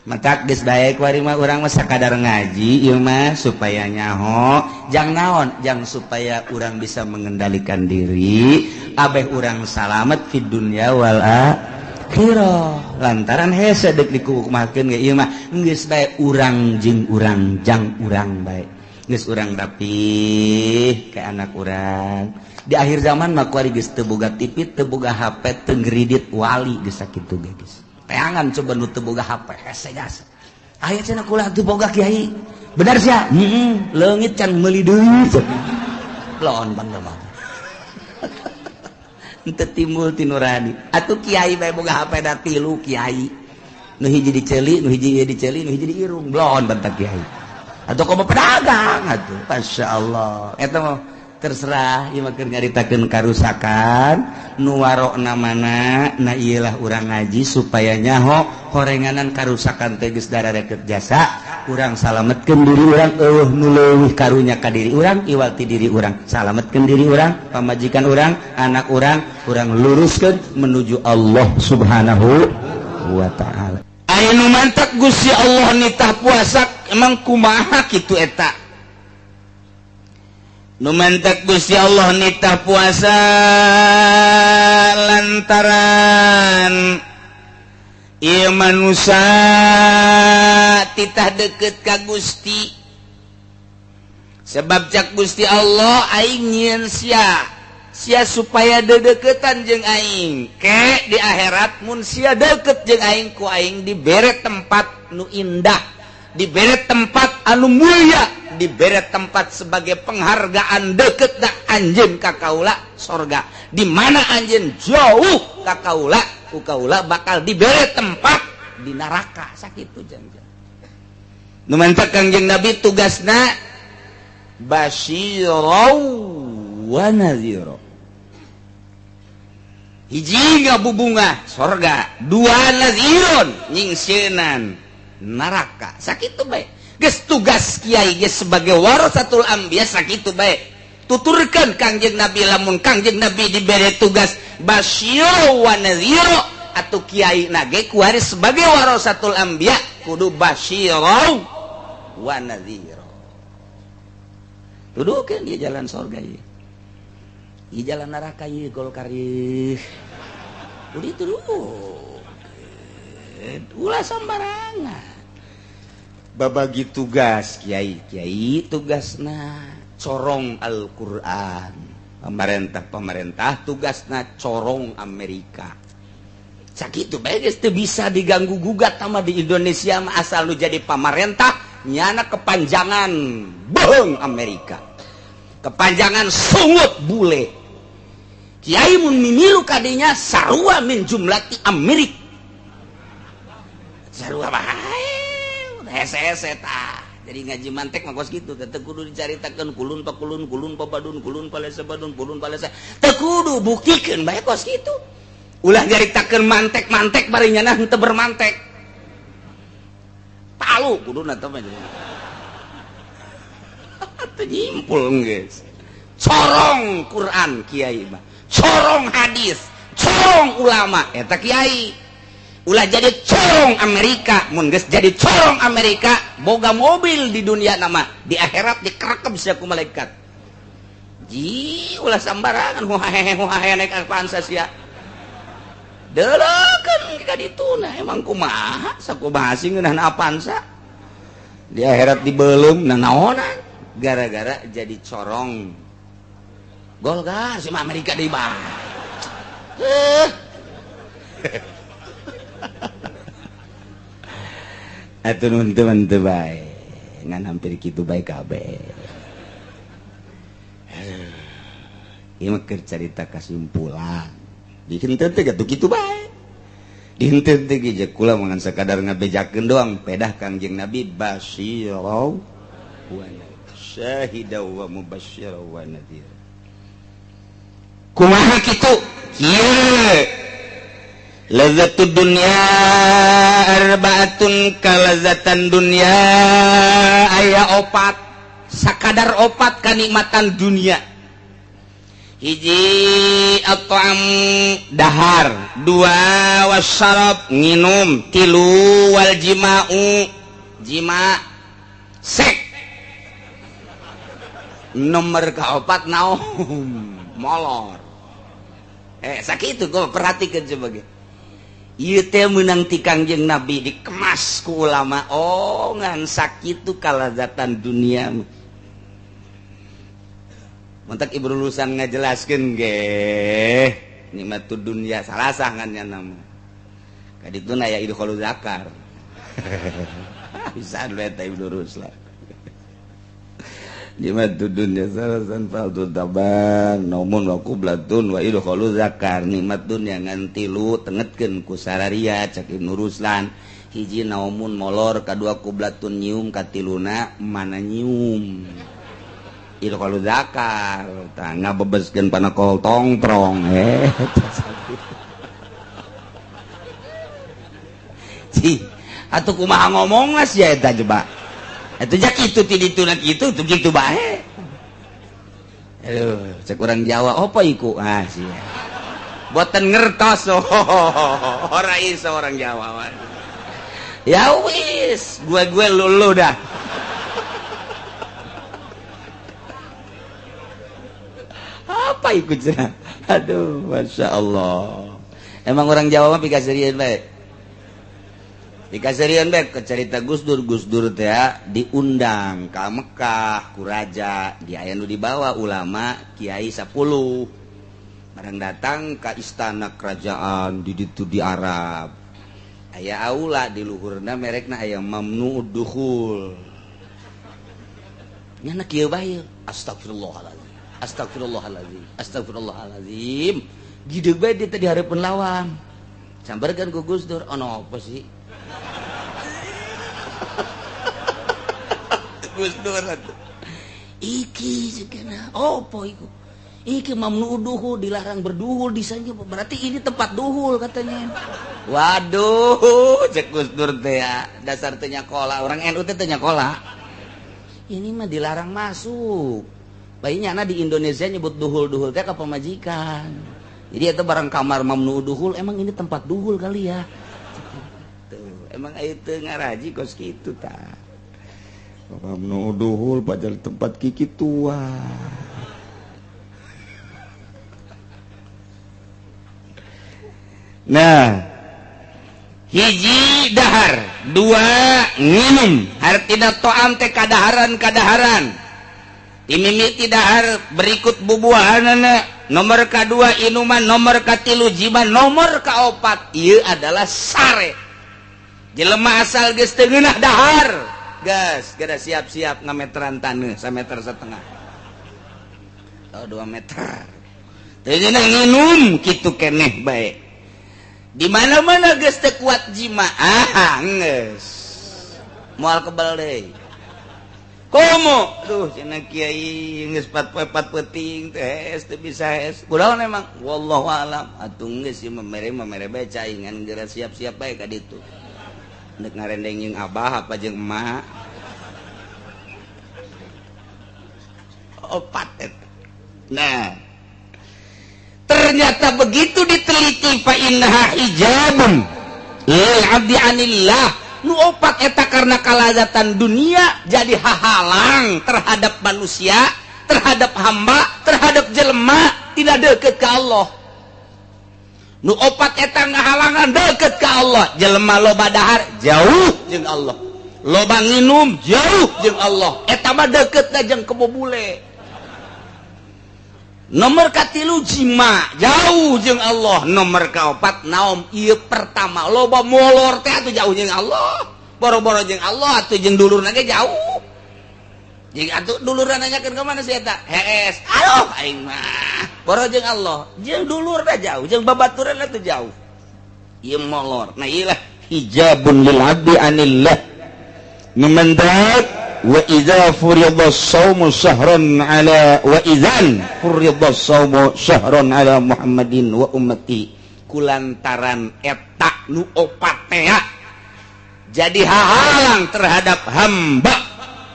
Matak geus bae kuari mah urang mah sakadar ngaji ieu mah supaya nyaho jang naon jang supaya urang bisa mengendalikan diri abeh urang salamet fid dunya wal akhirah lantaran hese deuk dikukumakeun ge ieu mah geus bae urang jeung urang jang urang bae geus urang rapih ka anak urang di akhir zaman mah kuari geus teu boga TV teu boga HP teu ngredit wali geus sakitu ge geus teangan coba nu teu boga HP hese jasa. Aya cenah kula teu boga kiai. Bener sia? Heeh, leungit can meuli deui. Laon bangga mah. Henteu timbul ti nurani. Atuh kiai bae boga HP da tilu kiai. Nu hiji diceuli, nu hiji ieu diceuli, nu hiji diirung. Bloon bentak kiai. Atuh komo pedagang atuh. Masyaallah. Eta mah terserah ieu mah keur nyaritakeun karusakan nu warokna mana na ieu lah urang ngaji supaya nyaho horenganan karusakan teh geus dararekeut jasa urang salametkeun diri urang eueuh nu leuwih karunya ka diri urang iwal ti diri urang salametkeun diri urang pamajikan urang anak urang urang luruskeun menuju Allah Subhanahu wa taala. Aya nu mantak Gusti Allah nitah puasa emang kumaha kitu eta? Nu mantak Gusti Allah nitah puasa lantaran ieu manusia titah deket ka Gusti sebab cak Gusti Allah aing nyieun sia sia supaya dedeketan jeung aing ke di akhirat mun sia deket jeung aing ku aing dibere tempat nu indah dibere tempat anu mulia dibere tempat sebagai penghargaan deket dak anjeun ka kaula sorga di mana anjeun jauh ka kaula ku kaula bakal dibere tempat di neraka sakitu jangjang nu mantak Kangjeng Nabi tugasna basyirau wa nadhira hiji ngabubungah sorga dua nadhirun nyingsieunan neraka sakitu bae geus tugas kiai geus sebagai warasatul anbiya sakitu bae tuturkeun Kangjeng Nabi lamun Kangjeng Nabi dibere tugas basyiro wa nadhiro atuh kiai nage kuari sebagai warasatul anbiya kudu basyiro wa nadhiro tuduhkeun dia jalan sorga ieu ieu jalan neraka ieu Golkar ieu kudu dituduhkeun ulah sembarangan babagi tugas kiai kiai tugasna corong Al-Qur'an pemerintah pemerintah tugasna corong Amerika sakitu bae geus teu bisa diganggu gugat sama di Indonesia mah asal nu jadi pamarentah nyana kepanjangan bohong Amerika kepanjangan sungut bule kiai mun mimilu kadinya sarua min jumlati Amerika sarua bae hese-hese tah Jadi ngaji mantek mah kos kitu teh kudu dicaritakeun kulun pa kulun, kulun pa badun, kulun pa lesa badun, kulun pa lesa. Teu kudu buktikeun bae kos kitu. Ulah nyaritakeun mantek-mantek bari nyana henteu bermantek. Palu kuduna teh mah. Teu nyimpul geus. Corong Quran kiai mah, corong hadis, corong ulama eta kiai. Ulah jadi corong Amerika, mun geus jadi corong Amerika boga mobil di dunia nama, di akhirat dikerekep sia ku malaikat. Ji ulah sambarangan huhahehe huhahehe naik Avanza sia. Deuleukeun ka dituna emang kumaha sakumaha sih ngeunah Avanza. Di akhirat dibeuleum nanaonan gara-gara jadi corong Golkar si Amerika deui bah. Atuh nun teman teu bae ngan hampir kitu bae kabeh. Ieu mah keur carita kasimpulan. Di henteu teh gatuh kitu bae. Di henteu teh ge kula mah ngan sakadar ngabejakeun doang pedah Kangjeng Nabi basyirau wa syahida wa mubasysyira wa nadhir. Kumaha kitu? Kieu Lazzatud dunya arbaatun kalazatan dunya aya opat sakadar opat kanikmatan dunia. Hiji at-ta'am dahar, dua wasyarab nginum, tilu wal jima'u jima sek. Nomor kaopat naum molor. Sakitu gua perhatikan sebagai ieu teh meunang ti Kangjeng Nabi dikemas ku ulama. Oh ngan sakitu kalazatan dunia. Mantak ibu lulusan ngajelaskeun ge nikmatud dunya salasah ngan nya nama. Kadituna aya idkhulul zakar. Bisa eta ibu lurus lah. Nikmatud dunya salasan faldul taban naumun wa qublatun wa idkhulul zakar. Nikmat dunya ngan tilu tengetkeun ku sararia cak Ibnu Ruslan. Hiji naumun molor, kadua qublatun nyium, katiluna mana nyium. Idkhulul zakar tah ngabebeskeun panakol tongprong. Cih, atuh kumaha ngomongna sia eta coba. Atuh ja kitu ti dituna kitu tuh kitu bae. Aduh, cek urang Jawa apa iku? Ah sia. Boten ngertos. Ora iso orang Jawa. Ya wis, gue lulu dah. Apa ikut cenah? Aduh, Masya Allah. Emang orang Jawa mah pikaserian bae. Pikaserian bae ke cerita Gus Dur, Gus Dur teh diundang ka Mekah ku raja, di aya nu dibawa ulama kiai 10. Barang datang ka istana kerajaan di ditu di Arab. Aya aula di luhurna merekna aya mamnu dukhul. Nyana kieu bae. Astagfirullahalazim. Astagfirullahalazim. Astagfirullahalazim. Gideg bae dia tadi hareupeun lawang. Sambarkeun ku Gus Dur, ono apa sih? Gus Dur atuh. Iki sakena opo iku? Iki mamnu duhul, dilarang berduhul di sana, berarti ini tempat duhul katanya. Waduh, cek Gus Dur teh ya, dasar teh nyakola, orang NU teh nyakola. Ini mah dilarang masuk. Bayinya na di Indonesia nyebut duhul-duhul teh ka pamajikan. Jadi itu barang kamar mamnu duhul, emang ini tempat duhul kali ya. Tuh, emang itu ngaraji kos kitu tah. Mamnu duhul padahal tempat kiki tua. Nah, hiji dahar, dua nginum, hartina to'am teh kadaharan-kadaharan. Timimiti dahar berikut bubuahanana, nomor kadua inuman, nomor katilu jiman, nomor kaopat ieu adalah sare. Jelema asal geus teu ngeunah dahar, geus geus siap-siap ngameteran taneuh sameter setengah. Oh, 2 meter. Teu ngeunah nginum kitu keneh bae. Di mana-mana geus teu kuat jima, ah geus. Moal kebal deui. Komo duh cenah kiai geus 4 poe 4 peuting teh teu bisa hees. Kunaon emang? Wallahu alam. Atuh geus ieu mah mere bae caingan geura siap-siap bae ka ditu. Nek ngarendeng jeung abah apa jeung emak. Opat eta. Nah, ternyata begitu diteliti fa innaha hijabun lil abdi anillah. Nu opat eta karena kalazatan dunia jadi hahalang terhadap manusia, terhadap hamba, terhadap jelema tidak deket ke Allah. Nu opat eta ngahalangan deket ke Allah. Jelema loba dahar jauh jeung Allah, loba nginum jauh jeung Allah. Eta mah deketna jeung kebo bule. Nomor katilu jima jauh jeung Allah. Nomor kaopat naom ieu pertama loba molor teh atuh jauh jeung Allah. Boro-boro jeung Allah atuh jeung dulurna ge jauh. Jeung atuh dulurna nanyakeun ka mana si eta? Hees. Aduh aing mah. Boro jeung Allah, jeung dulurna jauh, jeung babaturanna teh jauh. Ieu molor. Nah ieu lah hijabun lil abdi anillah. Numendak wa idza furida shaumu syahran ala wa idzan furida shaumu syahran ala Muhammadin wa ummati. Kulantaran eta nu opat teh jadi hahalang terhadap hamba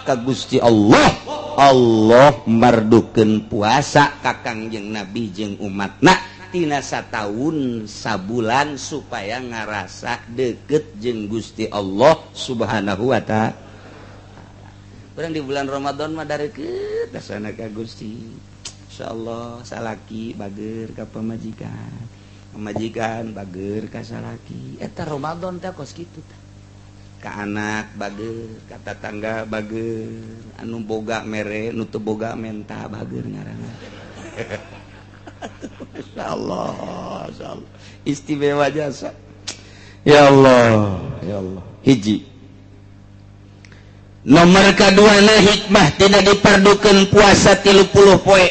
ka Gusti Allah. Allah mardukeun puasa ka Kangjeng Nabi jeung umatna tina sataun sabulan supaya ngarasa deket jeung Gusti Allah Subhanahu wa ta'ala. Urang di bulan Ramadan mah dareukeut dasana ka Gusti. Insyaallah salaki bager ka pamajikan, pamajikan bager ka salaki. Eta Ramadan teh kos kitu tah. Ka anak bager, ka tatangga bager, anu boga mere, nu teu boga menta bager ngaranna. Masyaallah, masyaallah. Istimewa jasa. Ya Allah, ya Allah. Hiji. Nomor kaduana hikmah tidak diperdukeun puasa 30 poe.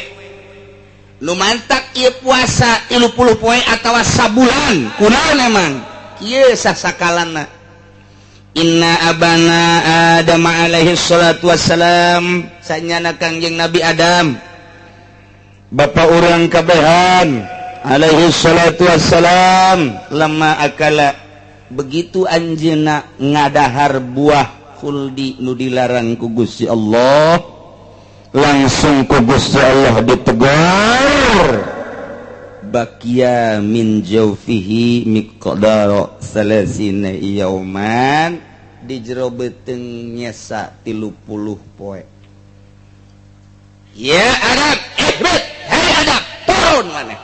Nu mantak ieu puasa 30 poe atawa sabulan. Kunaon emang? Kieu sasakalana. Inna abana Adam alaihi salatu wassalam, sanyana Kangjeng Nabi Adam. Bapak urang kabehan alaihi salatu wassalam lama akala begitu anjeunna ngadahar buah khuldi nu dilarang ku Gusti Allah, langsung ku Gusti Allah ditegur. Bakia min jaufihi miqdara salasina yauman, di jero beuteung nyesa 30 poe. Ya Adam, ihbit, hei Adam, turun maneh.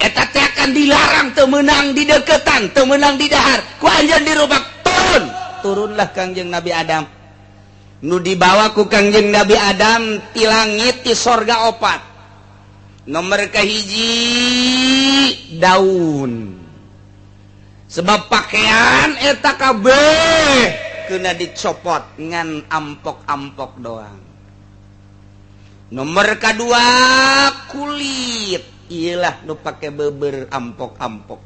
Eta teh akan dilarang teu meunang di deketan, teu meunang di dahar. Ku anjeun dirubak turun. Turunlah Kangjeng Nabi Adam. Nu dibawa ku Kangjeng Nabi Adam ti langit ti sorga opat. Nomor kahiji daun. Sebab pakaian eta kabeh kena dicopot ngan ampok-ampok doang. Nomor kedua kulit, iyalah nu pake beber ampok-ampok.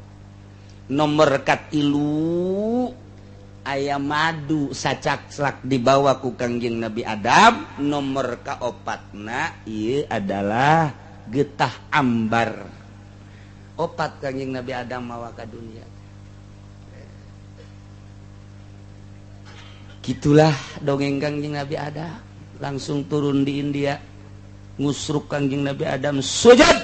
Nomor katilu ayam madu sacakslak dibawa ku Kangjeng Nabi Adam. Nomor kaopatna ieu adalah getah ambar. Opat Kangjeng Nabi Adam mawa ka dunia. Gitulah dongeng Kangjeng Nabi Adam. Langsung turun di India, ngusruk Kangjeng Nabi Adam sujud.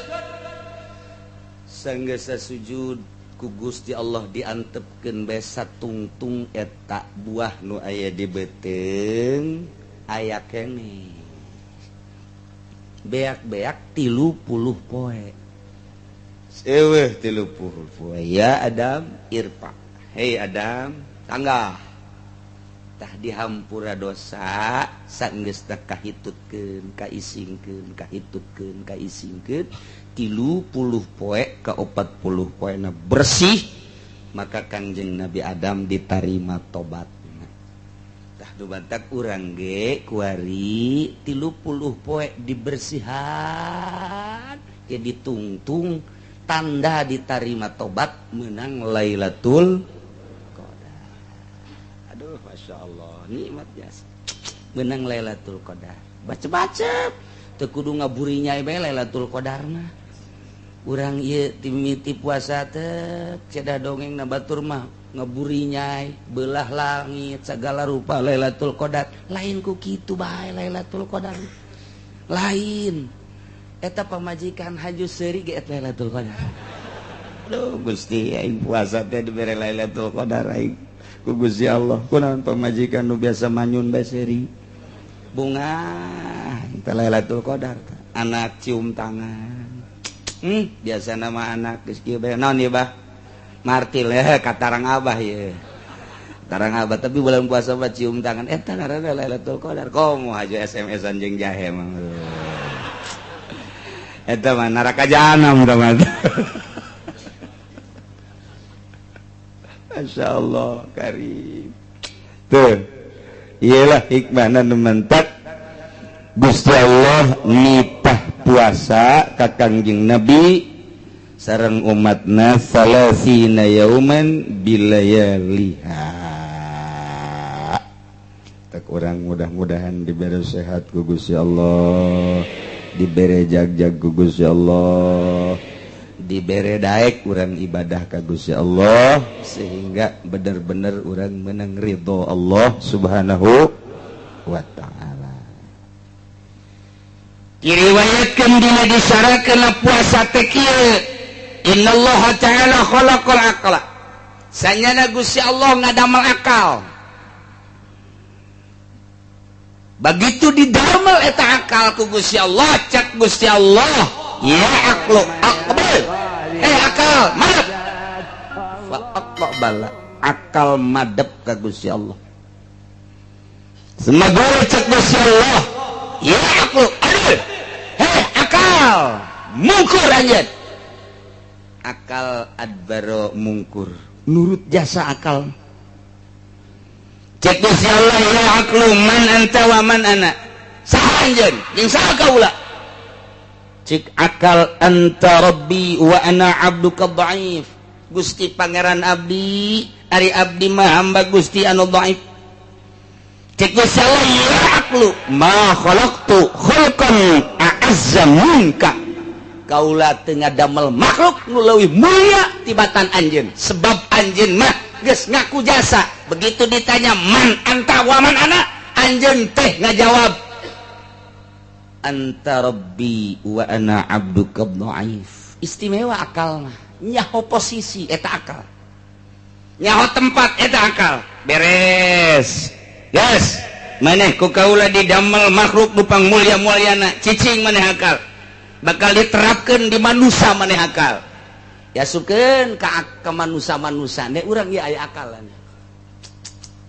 Sanggeus sujud ku Gusti Allah diantepkeun bae satungtung eta buah nu aya di beuteung aya keneh. Beak-beak 30 poe. Seueuh 30 poe. Ya Adam irfa. Hei Adam, tangga. Tah dihampura dosa sanggeus teh kahitutkeun, kaisingkeun, kahitutkeun, kaisingkeun 30 poe ka 40 poena bersih, maka Kangjeng Nabi Adam ditarima tobatna. Tah nu bantak urang ge kuari 30 poe dibersihan ge ditungtung tanda ditarima tobat menang Lailatul Qadar. Aduh, Masya Allah, nikmat jasa. Menang Lailatul Qadar. Baca-baca teu kudu ngaburinya bae Lailatul Qadar mah. Urang ieu timiti puasa teh cedah dongeng na batur mah ngeburinyai belah langit segala rupa Lailatul Qadar. Lain ku kitu bae Lailatul Qadar. Lain eta pamajikan haju seuri ge eta Lailatul Qadar. Aduh Gusti aing puasa teh dibere Lailatul Qadar aing ku Gusti Allah. Kunaon pamajikan nu biasa manyun bae seuri. Bunga teh Lailatul Qadar. Anak cium tangan. Biasa nama anak geus kieu bae naon ieu bah? Martil ya katarang abah ya. Tarang abah tapi bulan puasa mah cium tangan eta ngaranna Lailatul Qadar. Komo hajo SMS-an jeung jahe mah. Eta mah neraka jahanam tah mah. Masya Allah karim. Tuh. Iyalah hikmahna nu mentak Gusti Allah nitah puasa ka Kangjeng Nabi sareng umatna salasina yauman bilayaliha. Tak urang mudah-mudahan diberi sehat ku Gusti Allah, diberi jag-jag ku Gusti Allah, diberi daek urang ibadah ka Gusti Allah sehingga bener-bener urang menang ridho Allah Subhanahu wa ta'ala. Diriwayatkeun dina disarakeun puasa teh kieu, innallaha ta'ala khalaqal aqla. Sanyana Gusti Allah ngadamel akal. Begitu didamel eta akal ku Gusti Allah, cak Gusti Allah, ya aqlu aqbal. Akal madep. Fa aqbala, akal madep ka Gusti Allah. Semagore cak Gusti Allah, ya aqlu adil. Hei akal, mungkur anjeun. Akal adbaro mungkur, nurut jasa akal. Cek Gusti Allah, ya aqlu man anta wa man ana. Saha anjeun jeung saha kaula? Cek akal anta rabbi wa ana abduka dhaif. Gusti pangeran abdi, ari abdi mah hamba Gusti anu dhaif. Cek Gusti Allah, ya aqlu ma khalaqtu khalqan a'azza minka. Kaula teu ngadamel makhluk nu leuwih mulia tibatan anjeun, sebab anjeun mah geus ngaku jasa. Begitu ditanya man anta wa man ana, anjeun teh ngajawab anta rabbi wa ana abduka dhaif. Istimewa akal mah, nyaho posisi eta akal, nyaho tempat eta akal. Beres. Yes, maneh ku kaula didamel makhluk nu pangmulia-muliana, cicing maneh akal. Bakal diterapkan di manusia maneh akal. Yasukeun ka manusia-manusia ne urang ieu aya akalan.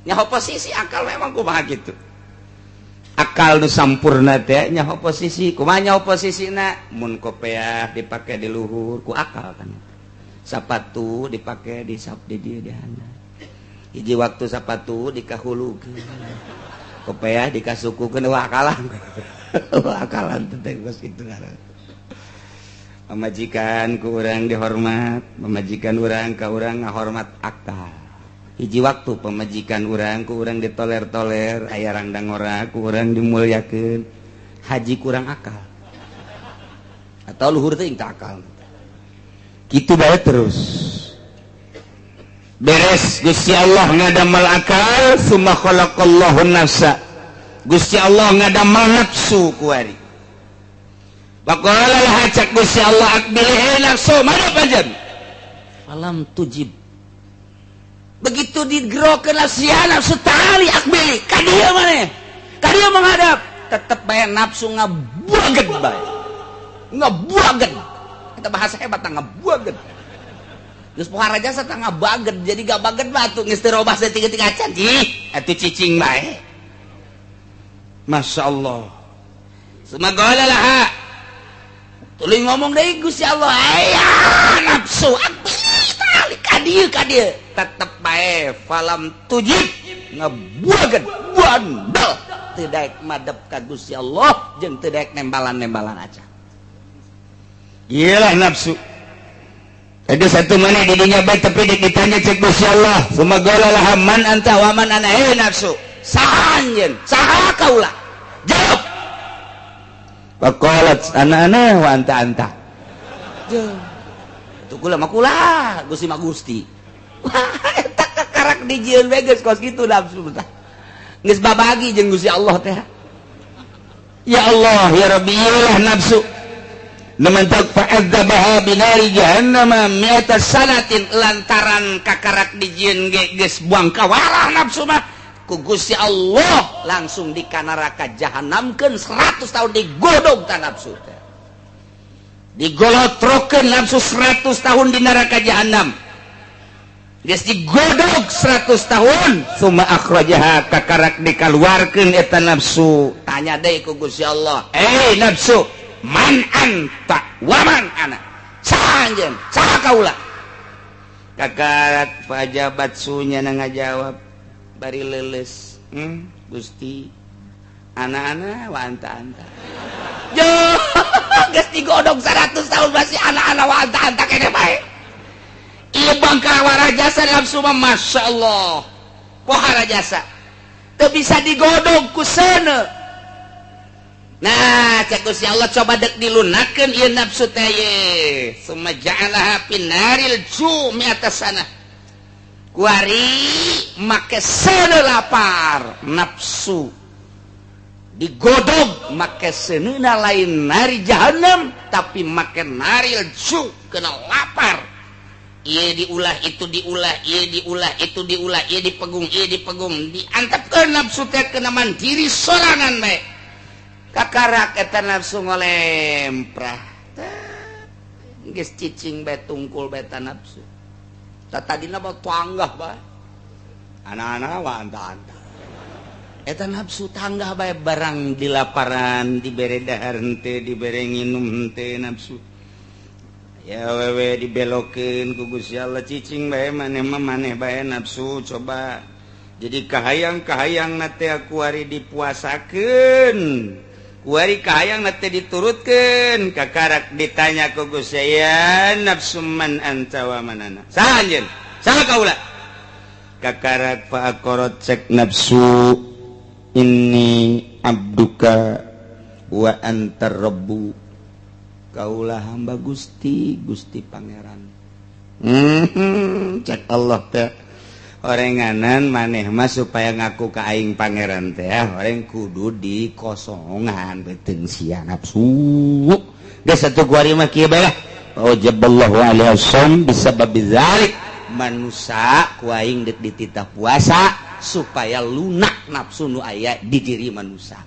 Nyaho posisi akal memang kumaha kitu. Akal nu sampurna teh nyaho posisi, kumaha nyaho posisina? Mun kopeah dipake di luhur ku akal kan. Sapatu dipake di sap di dieu di handap. Hiji waktu sapatu dikahulukeun. Kopeah dikasukukeun wah akalan. Wah akalan teh geus kitu ngaran. Pamajikan ku urang dihormat, pamajikan urang ka urang ngahormat akal. Hiji waktu pamajikan urang ku urang ditoler-toler, aya rangdang ora ku urang dimuliakeun. Haji kurang akal. Atau luhur teh teu akal. Kitu bae terus. Beres Gusti Allah ngadamel akal, summa khalaqallahu nafsa. Gusti Allah ngadamel nafsu kuari. Faqala laha cak Gusti Allah aqbilhi nafsu madep anjeun. Falam tujib. Begitu digerokeun nafsu nafsu tali aqbili ka dieu maneh. Ka dieu menghadap, tetep bae nafsu ngabuageun bae. Ngabuageun. Eta bahasa hebat ngabuageun. Geus pohara jasa tah ngabageun, jadi gabageun batu geus teu robah saeutik-eutik acan. Ih, atuh cicing bae. Masya Allah. Sumagala laha. Tuluy ngomong deui Gusti Allah, aya nafsu aqbili ka dieu ka dieu. Tetep bae falam tujib ngebuageun bandel teu daek madep ka Gusti Allah jeung teu daek nembalan-nembalan acan. Iyalah nafsu. Ada satu mana di dunia baik tapi ditanya cek Gusti Allah. Sumagala laha man anta wa man ana, eh nafsu. Saha anjeun? Saha kaula? Jawab. Faqalat ana ana wa anta anta. Tuh kula mah kula, Gusti mah Gusti. Wah, eta kakarak dijieun we geus kos kitu nafsu tah. Geus babagi jeung Gusti Allah teh. Ya Allah, ya Rabbi, iyalah nafsu. Nementak fa'adzabaha binari jahannama mi'ata sanatin, lantaran kakarak dijieun ge geus buang kawarah nafsu mah ku Gusti Allah langsung di neraka jahanamkeun 100 tahun digodog ta nafsu teh. Digolotrokeun nafsu 100 tahun di neraka jahanam. Geus digodog 100 tahun, summa akhrajaha, kakarak dikaluarkeun eta nafsu. Tanya deui ku Gusti Allah, "Eh nafsu, man anta wa man ana?" Saha anjeun? Saha kaula? Kakarak fajabat sunya ngajawab bari leuleus, Gusti, ana ana wa anta anta." Jo, geus digodog 100 tahun masih ana ana wa anta anta kene bae. Ieu bangkawara jasa nafsu mah, Masya Allah. Pohara jasa. Teu bisa digodog ku seuneu. Nah, cek Gusti Allah, coba dek dilunakeun ieu nafsu teh ye. Summa ja'alaha finaril ju mi'ata sanah. Kuari make seuneu lapar nafsu. Digodog make seuneuna lain nari jahanam tapi make naril ju kena lapar. Ieu diulah, itu diulah, ieu diulah, itu diulah, ieu dipegung, ieu dipegung, diantepkeun nafsu teh kena mandiri sorangan bae. Kakarak eta nafsu ngolemprah. Geus cicing bae, tungkul bae ta nafsu. Ta tadina mah tanggah bae. Ana-ana wa anta-anta. Eta nafsu tanggah bae barang dilaparan, dibere dahar henteu, dibere nginum henteu nafsu. Ya wewe dibelokeun ku Gusti Allah, cicing bae maneh mah, maneh bae nafsu coba. Jadi kahayang-kahayang na teh kuari dipuasakeun. Kuari kahayang na teh diturutkeun. Kakarak ditanya ku Gusti, "Ya nafsu, man anta wa man ana?" Saha anjeun? Saha kaula? Kakarak fa aqarrat, cek nafsu, "Inni abduka wa anta rabbu." Kaulah hamba Gusti, Gusti Pangeran. Cek Allah teh, orenganan maneh mah supaya ngaku ka aing pangeran teh orang kudu dikosongan beuteung sia nafsu. Geus satu kuari mah kieu bae lah. Aujaballahu alaihi shaum bisababi dzalik. Manusa ku aing deuk dititah puasa supaya lunak nafsu nu aya di diri manusia.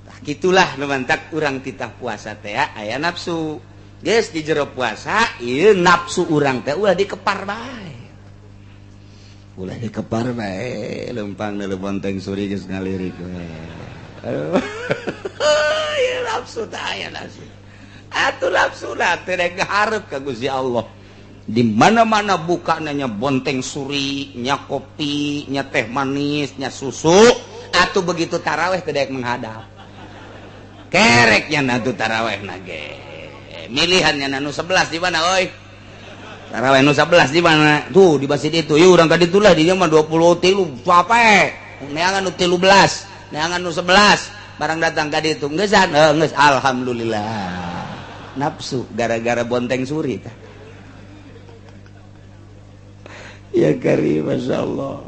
Tah gitulah nu mantak urang titah puasa teh aya nafsu. Geus di jero puasa ieu nafsu urang teh ulah dikepar bae. Ulah dikepar bae, lempang neuleuh bonteng suri geus ngalirik we. Aduh. Ieu nafsu teh aya nafsu. Atuh nafsu lah teh rek hareup ka Gusti Allah. Di mana-mana buka nanya bonteng suri, nya kopi, nya teh manis, nya susu, atuh begitu taraweh teh daek menghadap. Kereknya nanti taraweh nage. Milihannya nu 11 di mana oi? Taraweh nu 11 di mana? Tuh di masjid itu. Yuk urang ka ditu lah, di dieu mah 23 capek. Neangan nu 13, neangan nu 11. Barang datang ka ditu geusan, geus alhamdulillah. Nafsu gara-gara bonteng suri tah. Ya kari, Masya Allah.